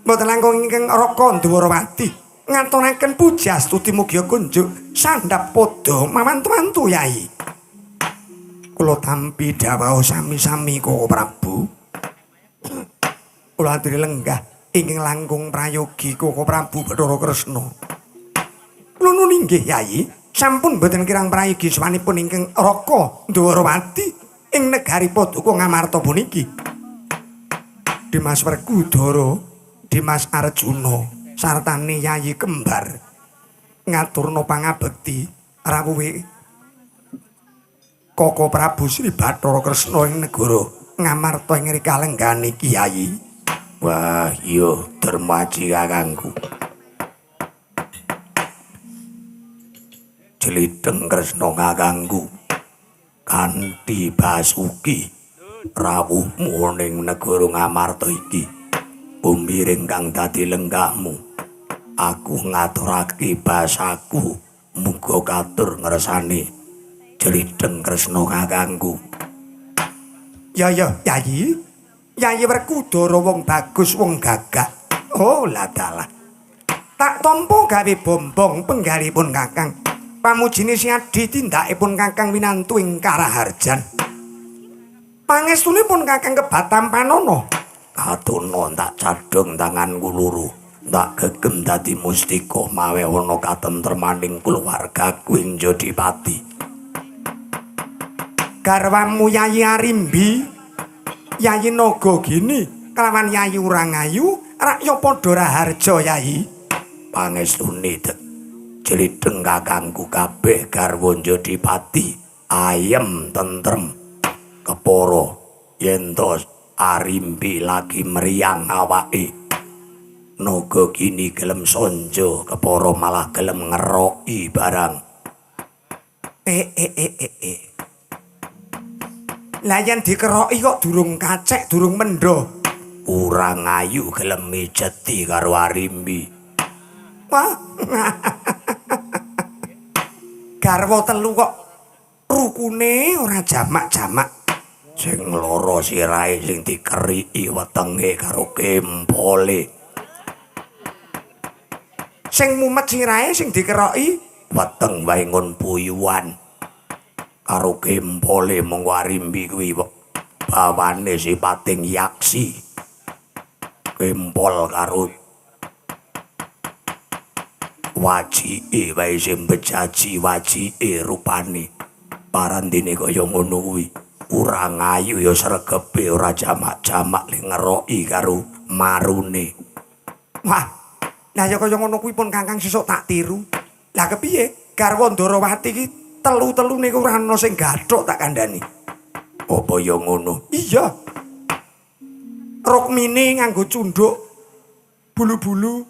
Speaker 1: Mboten langkung ingkang raka Ndwarawati ngaturaken puji astuti mugia kunjuk sandhap padha mawantu-wantu Yayi. Kula tampi dhawuh sami-sami Koko Prabu. Kula aturi lenggah ingkang langkung prayogi Koko Prabu Bathara Kresna. Kula nuwun inggih Yayi, sampun boten kirang prayogi sowanipun ingkang raka Ndwarawati ing negari Paduka Ngamarta puniki. Dimas Werkudara, Dimas Arjuna sartane Yayi kembar ngaturna pangabekti rawuhe Koko Prabu Sri Bathara Kresna ing negara Ngamarta ing rikalenggane Kyai.
Speaker 2: Wah iya Darma Aji kakangku. Jlidheng Kresna kakangku kanthi basuki rawuhmu ning negara Ngamarta iki. Bumiring kang dadi lenggahmu aku ngaturake basaku muga katur ngersane Jlidheng Kresna kakangku.
Speaker 1: Ya ya Yayi. Yayi Werkudara wong bagus wong gagah. Oh ladalah. Tak tampa gawe bombong penggalipun kakang. Pamujine siadi tindakipun kakang winantu ing Karaharjan. Pangestunipun kakang kebatampanana.
Speaker 2: Katuna tak cadhong tanganku loro, tak gegem dadi mustika mawe ana katentremaning keluargaku ing Jodipati.
Speaker 1: Garwamu Yayi Arimbi, Yayi Nagagini kelawan Yayi Urangayu rakya padha raharja Yayi.
Speaker 2: Pangestune jlidheng kakangku kabeh garwa Jodipati ayem tentrem kepara yen to Arimbi lagi meriang awake. Nagagini gelem sonjo kepara malah gelem ngeroki barang.
Speaker 1: Lah yen dikeroki kok durung kacek, durung mendho.
Speaker 2: Urangayu gelem mijeti karo Arimbi.
Speaker 1: Wah. Garwa telu kok rukune ora jamak-jamak.
Speaker 2: Sing loro sirahe sing dikeriki wetenge karo kempole.
Speaker 1: Sing mumet sirahe sing dikeroki
Speaker 2: weteng wae ngon puyuan. Karo kempole monggo Arimbi kuwi bawane sipating yaksi. Kempol karo wajike wae sing bejaji wajike rupane. Parandene kaya ngono kuwi. Urangayu ya sregepe ora jamak-jamak le ngeroki karo marune.
Speaker 1: Wah, lah ya kaya ngono kuwi pun kakang sesuk tak tiru. Lah kepiye? Garwa Ndorowati iki telu-telune ora ana sing gathuk tak kandhani.
Speaker 2: Apa ya ngono?
Speaker 1: Iya. Rukmini nganggo cunduk bulu-bulu.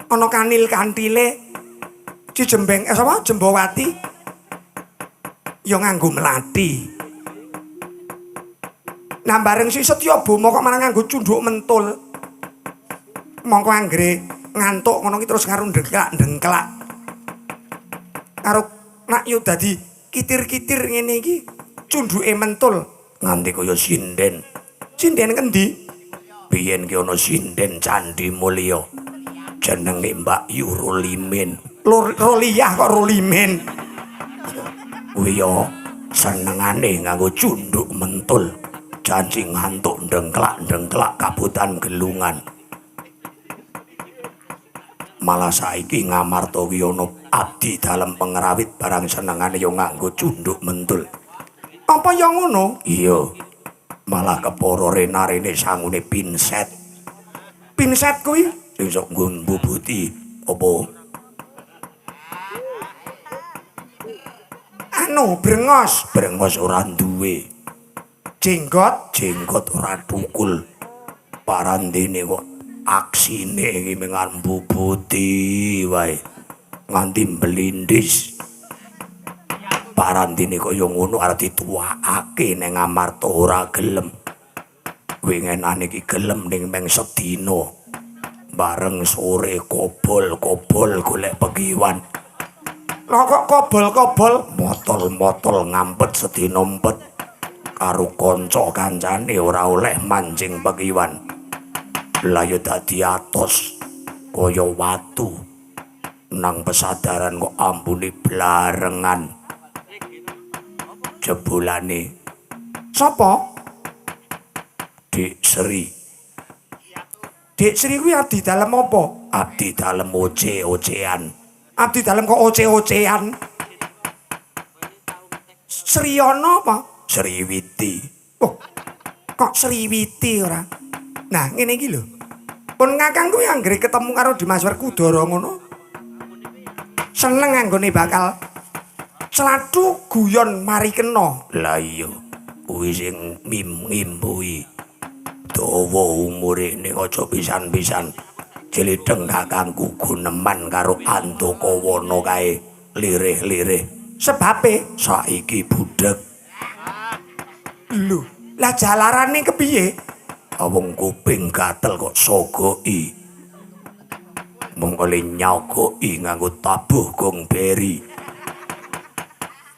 Speaker 1: Ana kanil kantile. Cijembeng sapa? Jembawati. Ya nganggo melati. Nah bareng si Setyabama kok malah nganggo cunduk mentul. Mongko anggere ngantuk ngono ki terus karo ndengklak-ndengklak. Karo nak yo dadi kitir-kitir ngene iki cunduke mentul
Speaker 2: nganti kaya sinden.
Speaker 1: Sinden kendi?
Speaker 2: Biyen ki ana sinden Candi Mulya. Jenenge Mbak Yu Rolimin.
Speaker 1: Roliyah kok Rolimin.
Speaker 2: Kuwi yo Senengane nganggo cunduk mentul. Janji ngantuk ndengklak-ndengklak kabutan gelungan. Malah saiki Ngamarta ki ana abdi dalem pengrawit barang senengane ya nganggo cunduk mentul.
Speaker 1: Apa ya ngono?
Speaker 2: Iya. Malah kepara rena-rene sangune pinset.
Speaker 1: Pinset kuwi
Speaker 2: sing sok nggo mbubuti apa?
Speaker 1: Anu brengos,
Speaker 2: brengos ora duwe.
Speaker 1: Jenggot,
Speaker 2: jenggot ora tukul. Parandene kok aksine iki mengan mbubuti wae. Nganti mblindis. Parandene kaya ngono arep dituwakake ning Ngamarta ora gelem. Wingenane iki gelem ning meng sedina. Bareng sore kobol-kobol golek pekiwan.
Speaker 1: Lha kok kobol-kobol?
Speaker 2: Motol-motol ngampet sedina empet. Karo kanca kancane ora oleh mancing pekiwan. Lah ya dadi atos kaya watu. Nang pesadaran kok ambune blarengan. Jebulane
Speaker 1: sapa?
Speaker 2: Dik Sri.
Speaker 1: Dik Sri kuwi abdi dalem apa?
Speaker 2: Abdi dalem oce-ocean.
Speaker 1: Abdi dalem kok oce-ocean? Sriyana apa?
Speaker 2: Sriwiti.
Speaker 1: Oh, kok Sriwiti ora? Nah, ngene iki lho. Pun kakang kuwi anggere ketemu karo Dimas Werkudara ngono. Seneng anggone bakal celatu guyon mari kena.
Speaker 2: Lah iya, kuwi sing ngimbuhi. Dawa umure ning aja pisan-pisan. Jlidheng kakangku guneman karo Andakawana kae lirih-lirih.
Speaker 1: Sebabe
Speaker 2: saiki budheg.
Speaker 1: Lho, lah jalarane kepiye?
Speaker 2: Wong kuping gatel kok sogoki. Mongko le nyogoki nganggo tabuh gong beri.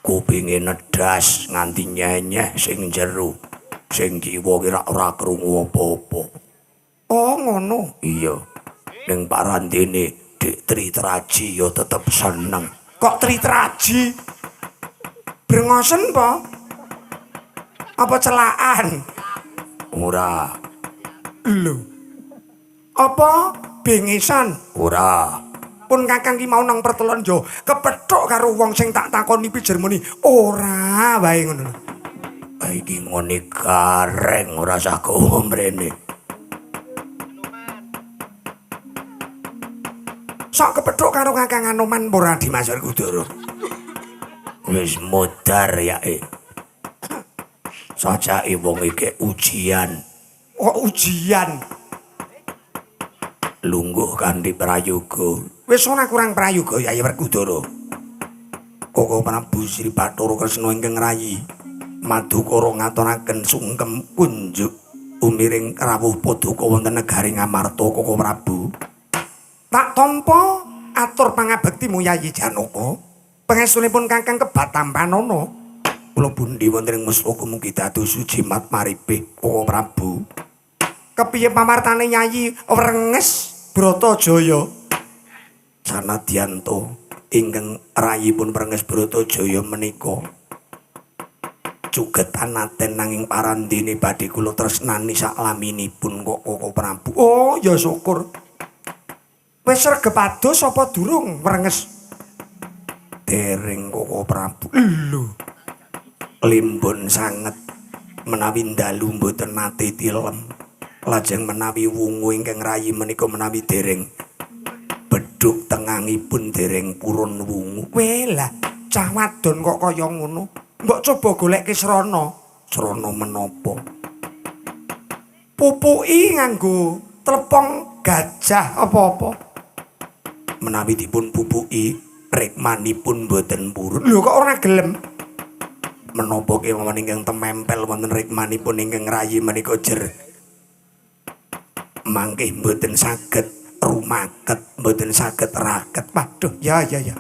Speaker 2: Kupinge nedas nganti nyenyeh sing jero. Sing kiwa ki ora krungu apa-apa.
Speaker 1: Oh, ngono.
Speaker 2: Iya. Ning parandene Dik Tritraji ya tetep seneng.
Speaker 1: Kok Tritraji? Brengosen apa? Apa celaan?
Speaker 2: Ora.
Speaker 1: Lho. Apa bengesan?
Speaker 2: Ora.
Speaker 1: Pun kakang ki mau nang pertelon yo kepethuk karo wong sing tak takoni pijer muni ora wae ngono lho.
Speaker 2: Iki ngene gareng ora usah kowe mrene.
Speaker 1: Sok kepethuk karo kakang Anoman ora Dimas Werkudara.
Speaker 2: Wis modar yae. Sajake wong iki ujian.
Speaker 1: Kok ujian?
Speaker 2: Lungguh kanthi prayoga.
Speaker 1: Wis ora kurang prayoga Yayi Werkudara.
Speaker 2: Koko Prabu Sri Bathara Kresna ingkang rayi madukara ngaturaken sungkem kunjuk umiring rawuh paduka wonten negari Ngamarta Koko Prabu.
Speaker 1: Tak tampa atur pangabektimu Yayi Janaka. Pangestunipun kakang kebatampanana.
Speaker 2: Kula pundi wonten ing mustaka mugi dados suci mat maripih Koko Prabu.
Speaker 1: Kepiye pamartane Yayi Wrenges Bratajaya?
Speaker 2: Sanadyan to ingkang rayipun Wrenges Bratajaya menika cugetan aten nanging parandene badhe kula tresnani saklaminipun kok Koko Prabu.
Speaker 1: Oh ya syukur. Wis sregep adus apa durung Wrenges?
Speaker 2: Dereng Koko Prabu.
Speaker 1: Lho.
Speaker 2: Limbun sanget menawi dalu mboten nate tilem. Lajeng menawi wungu ingkang rayi menika menawi dereng bedhug tengangipun dereng purun wungu.
Speaker 1: Welah, cah wadon kok kaya ngono. Mbok coba goleke srana.
Speaker 2: Srana menapa?
Speaker 1: Pupuki nganggo tlepong gajah apa-apa.
Speaker 2: Menawi dipun pupuki rikmanipun mboten purun.
Speaker 1: Lho kok ora gelem?
Speaker 2: Menapa kemawon ingkang temempel wonten rikmanipun ingkang rayi menika jer mangke mboten saged rumaket, mboten saged raket.
Speaker 1: Waduh, ya ya ya.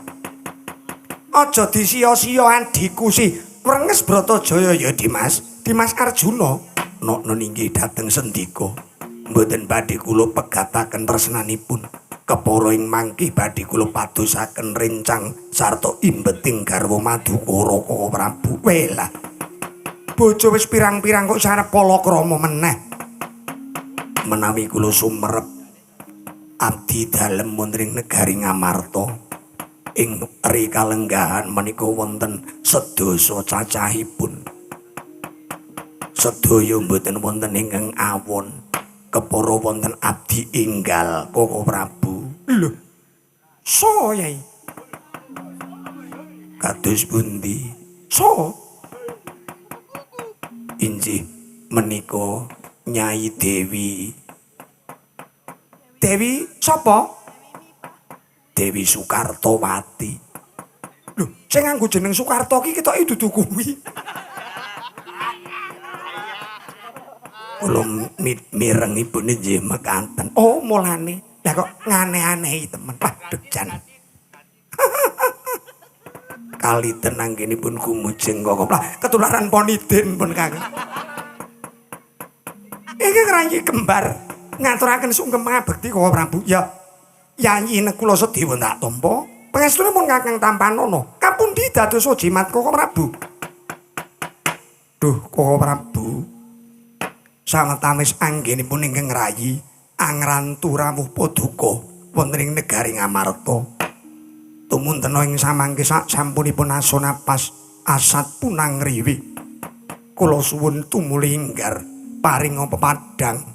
Speaker 1: Aja disia-sia adhiku si Wrenges Bratajaya ya Dimas, Dimas Arjuna.
Speaker 2: Nokno inggih dhateng sendika. Mboten badhe kula pegataken tresnanipun. Kepara ing mangki badhe kula padosaken rencang sarta imbeting garwa Madukara Koko Prabu. Welah.
Speaker 1: Bojo wis pirang-pirang kok sarep palakrama meneh.
Speaker 2: Menawi kula sumerep abdi dalem wonten ing negari Ngamarta ing ri kalenggahan menika wonten sedasa cacahipun. Sedaya mboten wonten ingkang awon. Kepara wonten abdi enggal Koko Prabu.
Speaker 1: Lho. So Yai.
Speaker 2: Kados pundi?
Speaker 1: So.
Speaker 2: Inggih menika Nyai Dewi.
Speaker 1: Dewi sapa?
Speaker 2: Dewi Soekartowati.
Speaker 1: Lho, sing nganggo jeneng Soekarto ki ketoke dudu kuwi.
Speaker 2: Kula mirengipun inggih mekaten.
Speaker 1: Oh, mulane. Lah kok ngane-anehi temen. Waduh jan.
Speaker 2: Kaliten anggenipun gumujeng Koko.
Speaker 1: Lah ketularan ponidin pun Kang. Iki ngrayi kembar ngaturaken sungkem ngabekti Koko Prabu. Ya. Yayi Nekula Sedewa tak tampa. Pangestune pun Kakang tampanana. Kapundi dados jimat Koko Prabu? Duh Koko Prabu.
Speaker 2: Sawetawis anggenipun ingkang ngrayi angrantu rawuh paduka wonten ing negari Ngamarta.
Speaker 1: Tumuntena ing samangke sak sampunipun aso napas asat punang riwi. Kula suwun tumuli inggar paring pepadhang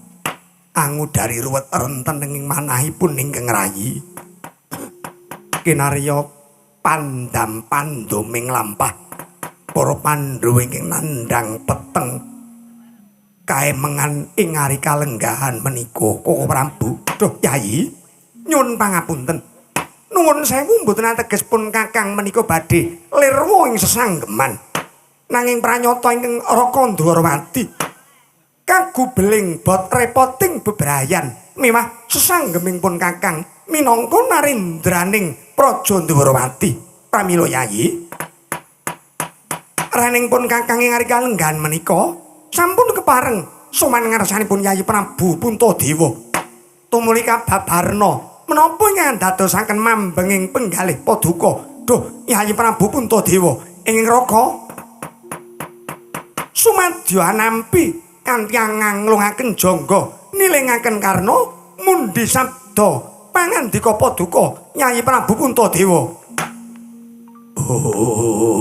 Speaker 1: angudari ruwet renten ing manahipun ingkang ngrayi. Kinarya pandam pandoming lampah para Pandhawa ingkang nandhang peteng kaemengan ing ari kalenggahan menika Koko Prabu. Duh Yayi, nyuwun pangapunten. Nuwun sewu mboten ateges pun Kakang menika badhe lirwa ing sesanggeman. Nanging pranyata ingkang Raka Ndwarawati kagubeling bot repoting bebrayan miwah sesanggeming pun Kakang minangka narendraning Praja Ndwarawati. Pramila Yayi, raning pun Kakang ing ari kalenggahan menika sampun kepareng sowan ngarsanipun Yayi Prabu Puntadewa. Tumuli kababarna menapa ingkang dadosaken mambenging penggalih paduka. Duh Yayi Prabu Puntadewa ing raka sumadya anampi kanthi nganglungaken jangga nilingaken karna mundi sabda pangandika paduka Yayi Prabu Puntadewa.
Speaker 2: Oh.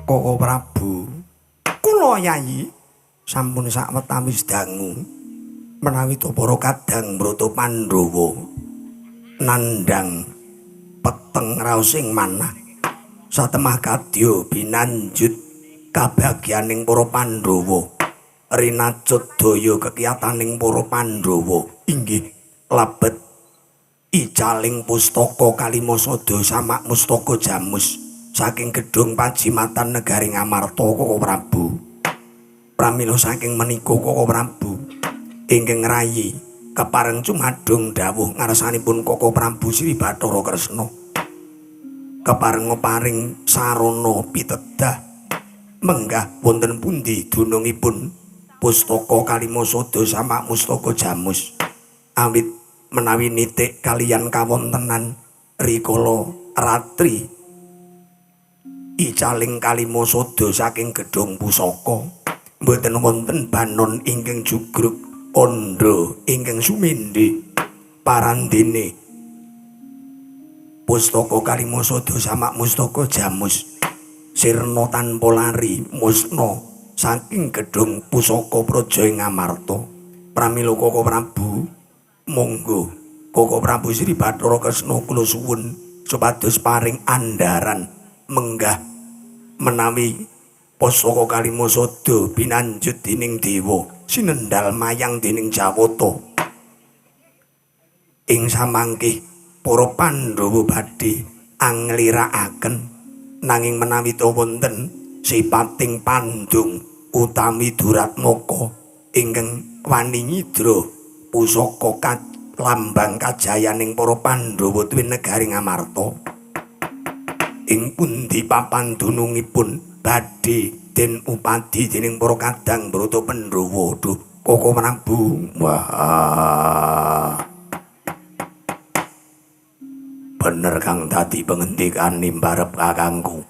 Speaker 2: Koko Prabu,
Speaker 1: kula Yayi
Speaker 2: sampun sawetawis dangu menawi to para kadang Brata Pandhawa nandhang peteng raosing manah satemah kadya binanjut kabagyaning para Pandhawa rinacut daya kekiyataning para Pandhawa inggih labet Icaling pustaka Kalimasada samak mustaka jamus saking gedhong pajimatan negari Ngamarta Koko Prabu. Pramila saking menika Koko Prabu ingkang rayi kepareng cumadung dawuh ngarsanipun Koko Prabu Sri Bathara Kresna. Kepareng paring sarana pitedah menggah wonten pundi dunungipun pustaka Kalimasada samak mustaka jamus. Awit menawi nitik kaliyan kawontenan rikala ratri icaling Kalimasada saking gedhong pusaka mboten wonten banon ingkang jugruk kandha ingkang sumendhe parandene pustaka Kalimasada samak mustaka jamus sirna tanpa lari musna saking gedhong pusaka praja ing Ngamarta. Pramila Koko Prabu monggo Koko Prabu Sri Bathara Kresna kula suwun supados paring andharan menggah menawi pusaka Kalimasada binanjut dening dewa sinendal mayang dening Jawata. Ing samangke para Pandhawa badhe anglirakaken nanging menawi ta wonten sipating pandung utawi duratmaka ingkang wani nyidra pusaka lambang kajayaning para Pandhawa tuwin negari Ngamarta. Ing pundi papan dunungipun badhe den upadi dening para kadang Brata Pandhawa. Duh Koko Prabu, wah bener kang dadi pengendikane mbarep kakangku.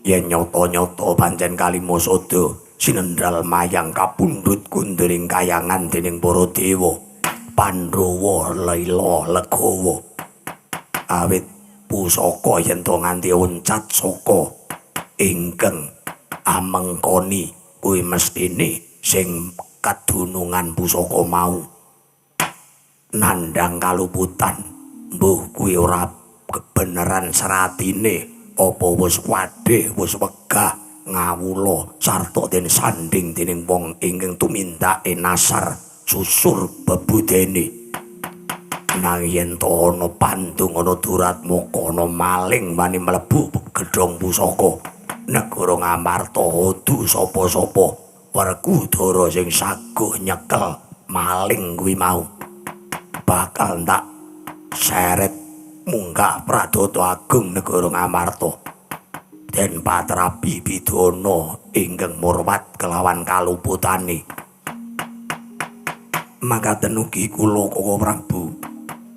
Speaker 2: Yen nyata-nyata pancen Kalimasada sinendal mayang kapundhut kundring kayangan dening para dewa Pandhawa lila legawa. Awit pusaka yen to nganti oncat saka ingkang amengkoni kuwi mestine sing kadunungan pusaka mau nandhang kaluputan. Mbuh kuwi ora kebeneran seratine apa wis wadhe wis wegah ngawula sarta den sanding dening wong ingkang tumindake nasar susur bebudene. Nanging yen to ana pandung ana duratmaka ana maling wani mlebu gedhong pusaka negara Ngamarta kudu sapa-sapa Werkudara sing saguh nyekel maling kuwi mau bakal tak seret munggah Pradata Agung negara Ngamarta den patrapi pidana ingkang murwat kelawan kaluputane. Makaten ugi kula Koko Prabu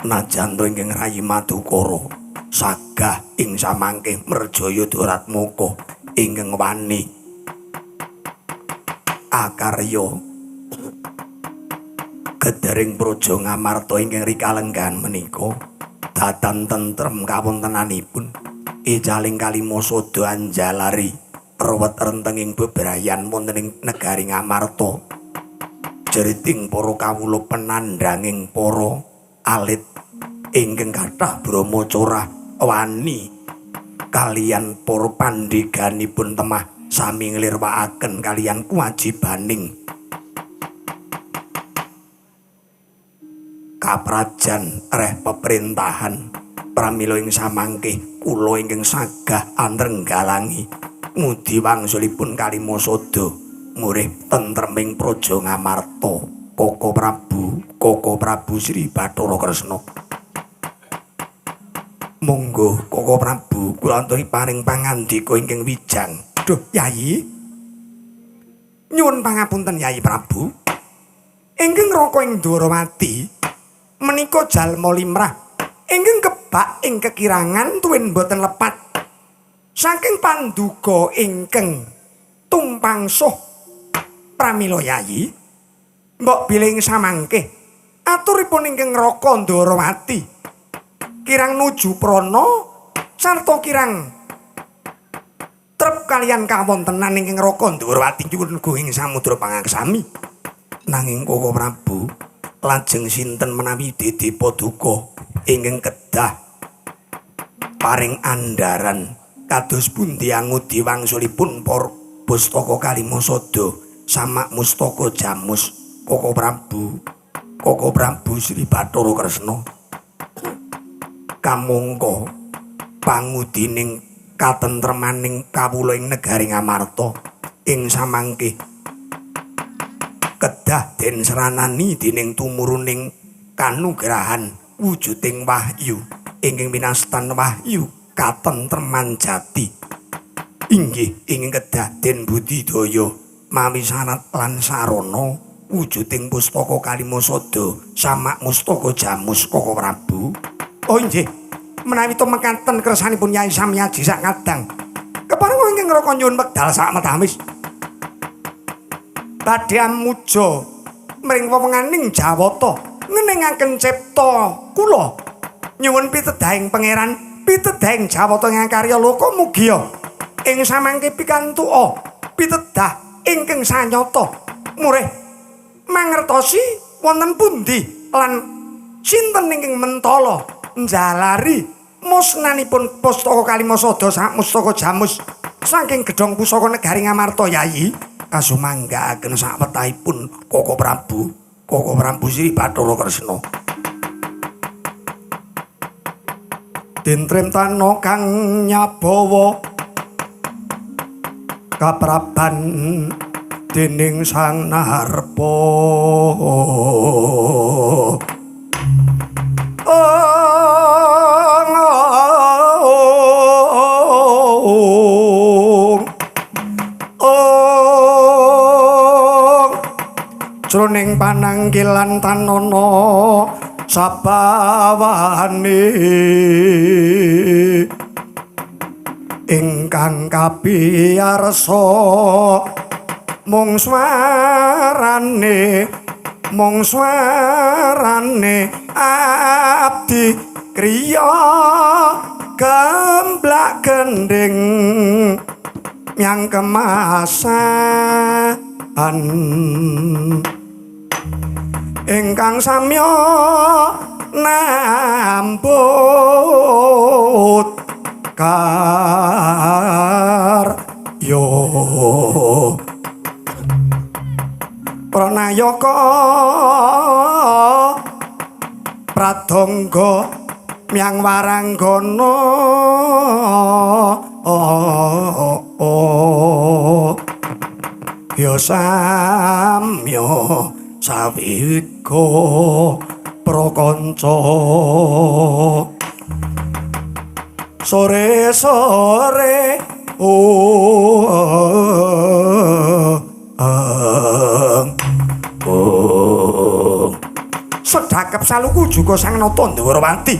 Speaker 2: najan to ingkang rayi Madukara sagah ing samangke merjaya duratmaka ingkang wani akarya gedering praja Ngamarta ingkang rikalenggahan menika datan tentrem kawontenanipun icaling Kalimasada anjalari ruwet rentenging bebrayan wonten ing negari Ngamarta. Jeriting para kawula penandhanging para alit ingkang kathah brama corah wani kaliyan para pandheganipun temah sami nglirwakaken kaliyan kewajibaning kaprajan reh peperintahan. Pramila ing samangke kula ingkang sagah antrenggalangi ngudi wangsulipun Kalimasada murih tentreming praja Ngamarta. Koko Prabu, Koko Prabu Sri Bathara Kresna. Monggo Koko Prabu kula anturi paring pangandika ingkang wijang. Duh Yayi, nyuwun pangapunten Yayi Prabu. Ingkang raka ing Dwarawati menika jalma limrah ingkang kebak ing kekirangan tuwin boten lepat saking panduga ingkang tumpangsuh. Pramila Yayi mbok bilih samangke aturipun ingkang raka Ndorowati kirang nuju prana sarta kirang trep kaliyan kawontenan ingkang raka Ndorowati nyuwun ing samudra pangaksami. Nanging Koko Prabu lajeng sinten menawi dede paduka ingkang kedah paring andharan kados pundi angudi wangsulipun para pustaka Kalimasada samak mustaka jamus. Koko Prabu Koko Prabu Sri Bathara Kresna. Kamangka pangudining katentremaning kawula ing negari Ngamarta ing samangke kedah den sranani dening tumuruning kanugrahan wujuding wahyu ingkang winastan wahyu katentreman jati. Inggih ingkang kedah den budidaya mawi syarat lan sarana wujuding pustaka Kalimasada samak mustaka jamus Koko Prabu. Oh inggih, menawi to mekaten kersanipun Yai Samyaji sak kadang kepareng ingkang ngraka nyuwun wekdal sak metawis badhe amuja mring wewenganing Jawata ngeningaken cipta kula nyuwun pitedahing pangeran, pitedahing Jawata ingkang karya loka mugia ing samangke pikantuka pitedah ingkang sanyata murih mangertosi wonten pundi lan sinten ingkang mentala njalari musnanipun pustaka Kalimasada sak mustaka jamus saking gedhong pusaka negari Ngamarta. Yayi kasumanggaaken sawetahipun Koko Prabu, Koko Prabu Sri Bathara Kresna. Dintremtana kang nyabawa kapraban dening Sang Narpa. Jroning panangkilan tanana sabawane ingkang kapiyarsa mung swarane, mung swarane abdi kriya gemblak gendhing nyang kemasan ingkang samya nambut karya pranayaka pradangga myang waranggana ya samya sawika prakanca sore-sore sedhakep saluku juga Sang Nata Ndwarawati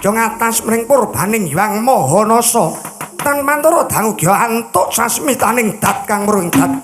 Speaker 2: jong atas mring purbaning Hyang Mahanasa tan mantara dangu gya antuk sasmitaning dat kang mrung dat.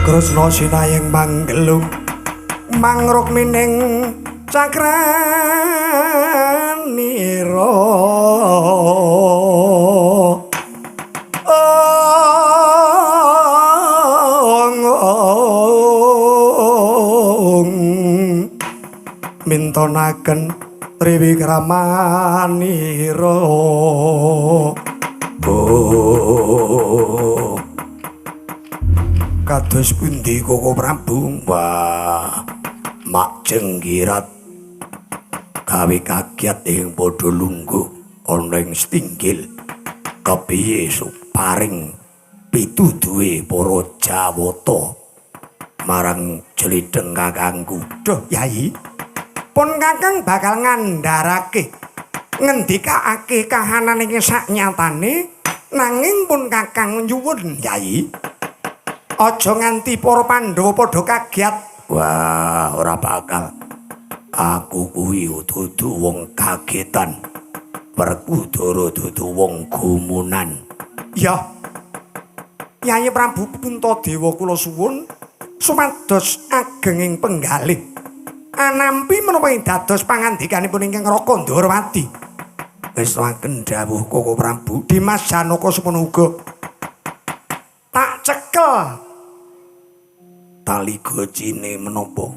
Speaker 2: Kresna sinayeng manggelung mangrukmining cakranira. Mintonaken
Speaker 1: Triwikramanira.
Speaker 2: Oh. Kados pundi Koko Prabu? Wah, mak jenggirat gawe kagiat ing padha lungguh ana ing stinggil. Kepiye paring pituduhe para Jawata marang jlidheng kakangku?
Speaker 1: Duh, Yayi. Pun kakang bakal ngandharake ngendikake kahanan ing saknyatane, nanging pun kakang nyuwun Yayi, aja nganti para Pandhawa padha kagiat.
Speaker 2: Wah, ora bakal. Aku kuwi dudu wong kagetan. Werkudara dudu wong gumunan.
Speaker 1: Ya. Yayi Prabu Puntadewa kula suwun supados agenging penggalih anampi menapa ing dados pangandikanipun ingkang Raka Ndorowati.
Speaker 2: Ngestoaken dawuh Koko Prabu.
Speaker 1: Dimas Janaka semono uga. Tak cekel
Speaker 2: tali gocine menapa?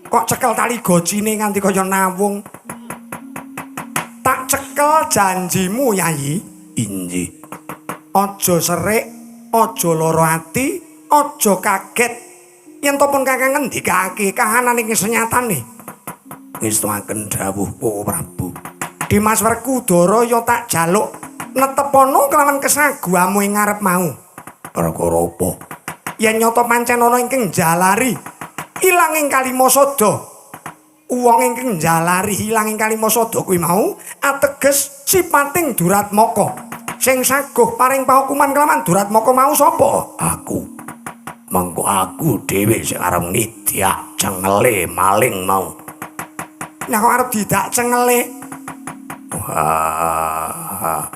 Speaker 1: Kok cekel tali gocine nganti kaya nawung? Tak cekel janjimu, Yayi.
Speaker 2: Injih.
Speaker 1: Aja serik, aja lara ati, aja kaget. Yen to pun kakang ngendikake kahanan ing senyatane.
Speaker 2: Ngestoaken dawuh Koko Prabu.
Speaker 1: Dimas Werkudara ya tak jaluk netepono kelawan kesaguhamu ing ngarep mau.
Speaker 2: Perkara apa?
Speaker 1: Yen nyata pancen ana ingkang njalari ilang ing Kalimasada. Wong ingkang njalari ilang ing Kalimasada kuwi mau ateges sipating Duratmaka. Sing saguh paring pahukuman kelawan Duratmaka mau sapa?
Speaker 2: Aku. Mengko aku dhewe sing arep ngidyak cengele maling mau.
Speaker 1: Lah kok arep didak cengele?
Speaker 2: Wah.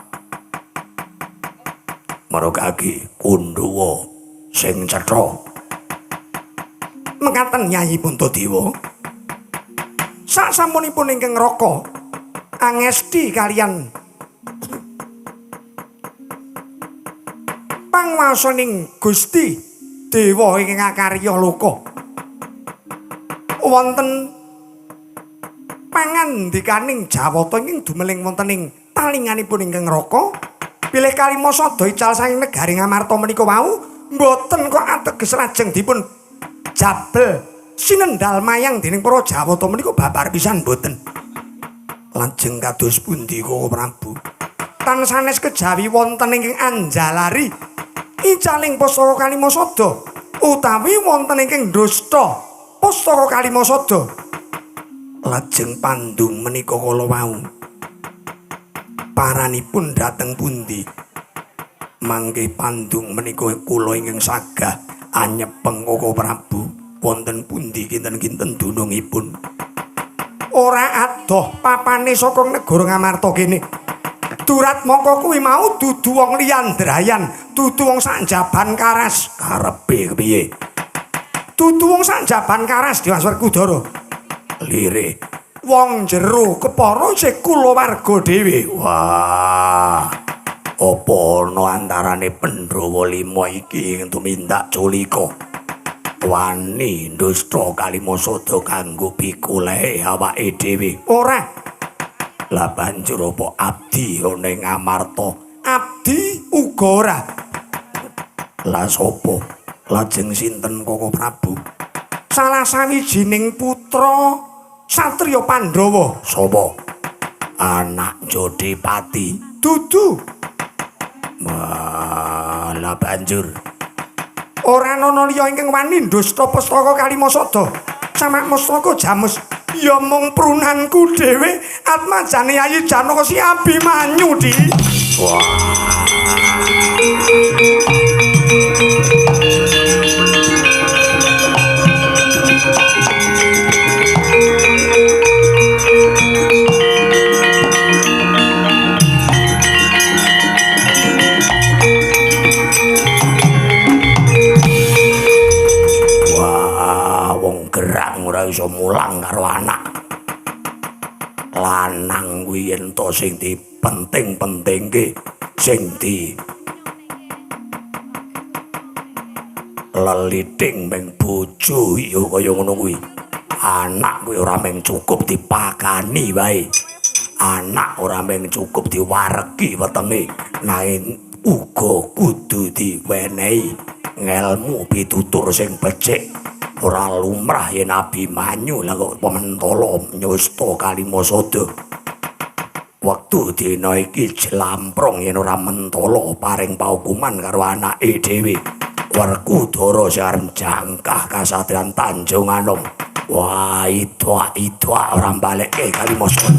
Speaker 2: Marogake Kundhawa sing cetha.
Speaker 1: Mekaten Yayi Puntadewa. Sasampunipun ingkang Raka angesti kalian panguwasaning Gusti Dewa ingkang akarya loka. Wonten pangandikaning Jawata ingkang dumeling wonten ing talinganipun ingkang Raka, bilih Kalimasada ical saking negari Ngamarta menika wau mboten kok ateges lajeng dipun jabel sinendal mayang dening para Jawata menika babar pisan mboten.
Speaker 2: Lajeng kados pundi Koko Prabu?
Speaker 1: Tan sanes kejawi wonten ingkang anjalari icaling pusaka Kalimasada utawi wonten ingkang dusta pusaka Kalimasada.
Speaker 2: Lajeng pandung menika kala wau paranipun dhateng pundi? Mangke pandung menika kula ingkang sagah anyepeng Koko Prabu. Wonten pundi kinten-kinten dunungipun?
Speaker 1: Ora adoh papane saka negara Ngamarta kene. Duratmaka kuwi mau dudu wong liyan drayan, dudu wong sak jaban karas.
Speaker 2: Karepe kepiye?
Speaker 1: Dudu wong sak jaban karas Dimas Werkudara.
Speaker 2: Lire
Speaker 1: wong jero kepara isih kulawarga dhewe.
Speaker 2: Wah, apa ana antarane Pandhawa 5 iki ing tumindak culika? Wani ndusta Kalimasada kanggo pikulehe awake dhewe.
Speaker 1: Ora.
Speaker 2: Lah banjur apa abdi ana ing Ngamarta?
Speaker 1: Abdi uga ora.
Speaker 2: Lah sapa? Lajeng sinten Koko Prabu?
Speaker 1: Salah sawijining putra satriya Pandhawa.
Speaker 2: Sapa? Anak Jodipati.
Speaker 1: Dudu.
Speaker 2: Wah, lah banjur
Speaker 1: ora ana liya ingkang wani ndusta pustaka Kalimasada. Samak mustaka jamus ya mung prunanku dhewe atmajane Yayi Janaka si Abimanyu di.
Speaker 2: Wah. Ora iso mulang karo anak lanang kuwi yen to sing dipenting-pentingke, sing di leliding meng bojo ya kaya ngono kuwi. Anak kuwi ora mung cukup dipakani wae. Anak ora mung cukup diwaregi wetenge, nanging uga kudu diwenehi ngelmu pitutur sing becik. Ora lumrah yen Abimanyu lah kok pementala nyusta Kalimasada. Wektu dina iki jlamprong yen ora mentala paring paukuman karo anake dhewe. Werkudara sing arep jangkah kasatriyan Tanjung Anom. Wah, idwak-idwak ora balekke Kalimasada.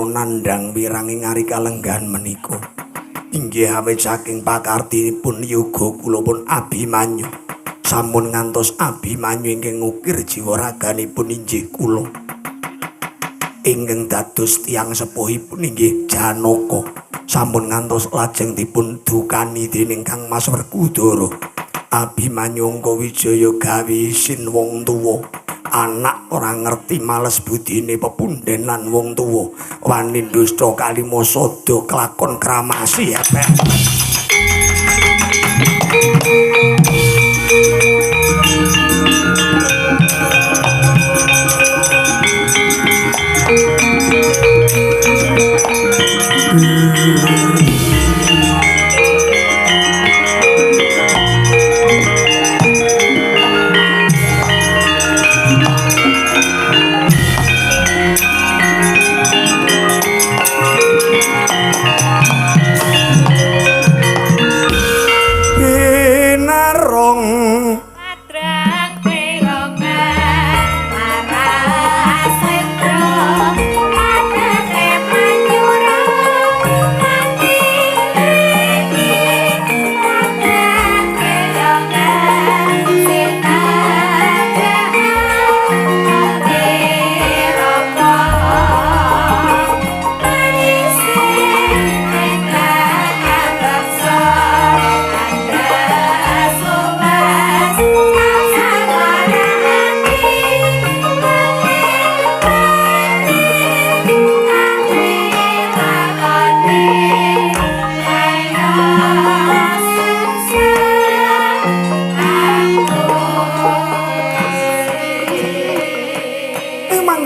Speaker 2: Nandhang wiranging ari kalenggahan menika inggih awit saking pakartinipun yoga kula pun Abimanyu sampun ngantos Abimanyu ingkang ngukir jiwa raganipun inggih kula ingkang dados tiyang sepuhipun inggih Janaka sampun ngantos lajeng dipun dukani dening Kang Mas Werkudara. Abimanyu Angkawijaya gawe isin wong tuwa. Anak ora ngerti males budine pepunden lan wong tuwa wani dusta Kalimasada kelakon kramasi epek.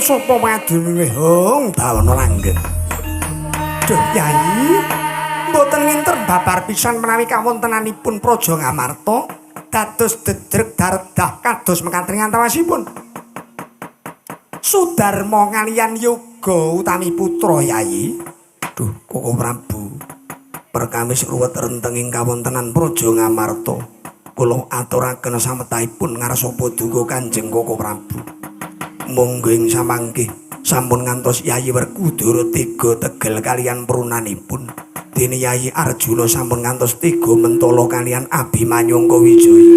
Speaker 2: Sapa madune hong bawana langgeng. Duh Yai, mboten nginter babar pisan menawi kawontenanipun Praja Ngamarta dados dedreg dardah kados mekaten antawasipun. Sudarma kaliyan yoga utami putra Yai. Duh Koko Prabu, perkawis ruwet renteng ing kawontenan Praja Ngamarta. Kula aturaken sametahipun ngarsa paduka Kanjeng Koko Prabu. Monggo ing samangke sampun ngantos Yayi Werkudara tega tegel kaliyan prunanipun. Dene Yayi Arjuna sampun ngantos tega mentala kaliyan Abimanyu Angkawijaya.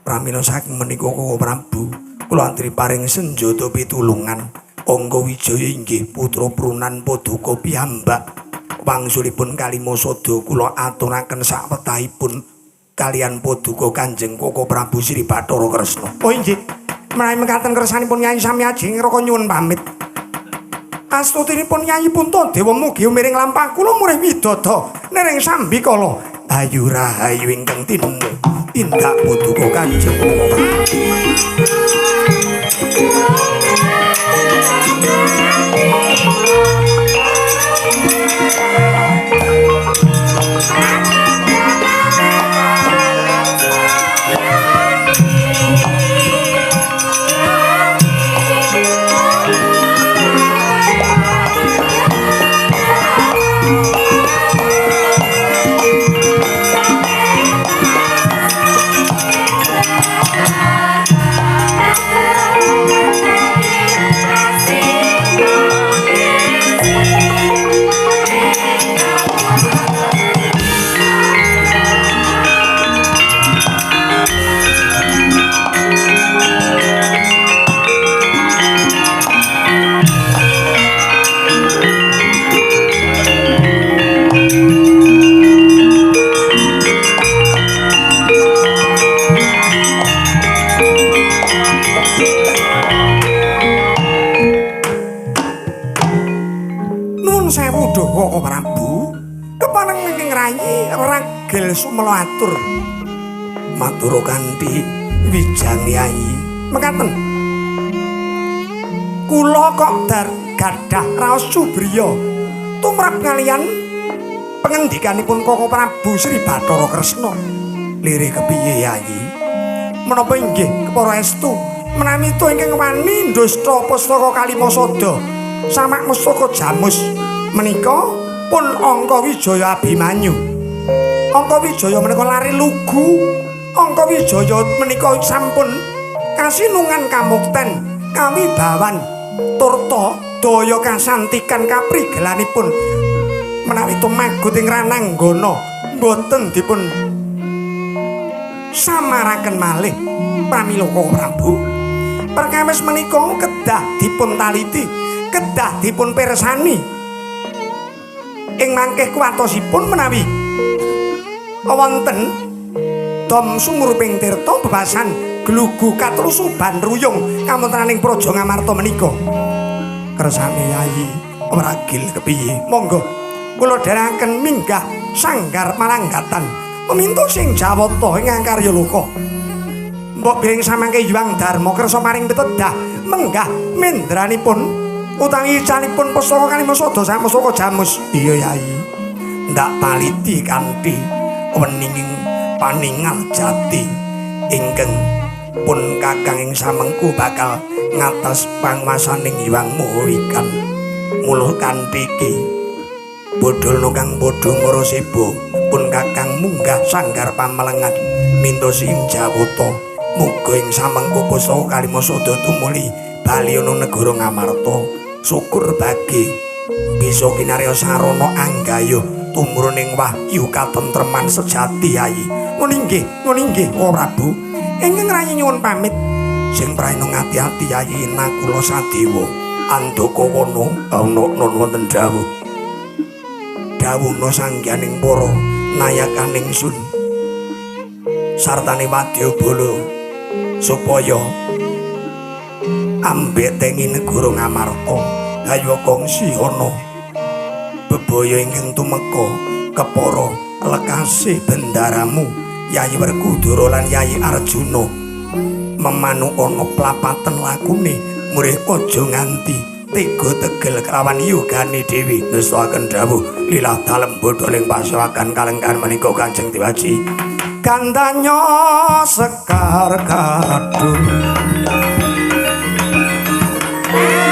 Speaker 2: Pramila saking menika Koko Prabu, kula antri paring senjata pitulungan. Angkawijaya inggih putra prunan paduka piyambak. Wangsulipun Kalimasada kula aturaken sakwetahipun kaliyan paduka Kanjeng Koko Prabu Sri Bathara Kresna. Oh inggih, menawi mekaten kersanipun Nyai sami ajeng ngraka nyuwun pamit. Astutinipun Nyai Puntadewa mugi umiring lampah kula murih widodo nering sambikala. Ayu rahayu ingkang tinemu tindak paduka Kanjeng Koko Prabu.
Speaker 1: Kang ingkang rayi ragil sumela atur.
Speaker 2: Matur kanthi wijang Yayi.
Speaker 1: Mekaten. Kula kok dar gadah raos subriya tumrap kaliyan pengendikanipun Koko Prabu Sri Bathara Kresna.
Speaker 2: Lirih kepiye Yayi?
Speaker 1: Menapa inggih kepara estu menawi to ingkang wani ndasta pustaka Kalimasada samak mustaka Jamus menika pun Angka Wijaya Abimanyu. Angka Wijaya menika lare lugu. Angka Wijaya menika sampun kasinungan kamukten kawibawan turta daya kasantikan kaprigelanipun menawi tumagut ing rananggana boten dipun samaraken malih pramila Koko Prabu. Perkawis menika kedah dipun taliti, kedah dipun pirsani. Ing mangkih kuwatosipun menawi wonten dom sumuruping tirta bebasan glugu katrusuban ruyung kawontenaning Praja Ngamarta menika.
Speaker 2: Kersane Yayi wragil kepiye?
Speaker 1: Monggo kula dherekaken minggah sanggar palanggatan meminta sing jawata ingkang karya loka. Mbok bilih samangke Hyang Darma kersa paring pitedah menggah mendranipun utawi icanipun pustaka Kalimasada sak mustaka Jamus.
Speaker 2: Iya Yayi, ndak taliti kanthi weninging paningal jati ingkang pun kakang ing samengku bakal ngatas panguwasaning Hyang Mahawikan. Mula kanthi iki bodholna kang padha ngraseba pun kakang munggah sanggar pamelengan minta sing jawata. Muga ing samengku pustaka Kalimasada tumuli bali ana negara Ngamarta. Syukur bagi bisa kinarya sarana anggayuh tumurun ing wahyu katentreman sejati Yayi.
Speaker 1: Ngono inggih, ngono inggih Koko Prabu. Ingkang rayi nyuwun pamit.
Speaker 2: Sing praena ngati-ati Yayi Nakula Sadewa. Andaka wana ana wonten dawuh. Dawuhna sangganing para nayakaning sun sartane wadyabala supaya ambetengi negara Ngamarta. Hayo kongsi ana bebaya ingkang tumeka kepara lekase bendaramu Yayi Werkudara lan Yayi Arjuna. Memanuk ana plapaten lakune murih aja nganti tega tegel kelawan yogane dhewe. Nestakaken dawuh lilah dalem bodholing pasewakan kalengkan menika Kanjeng Dewaji.
Speaker 1: Gandanya sekar kadung
Speaker 3: Ara.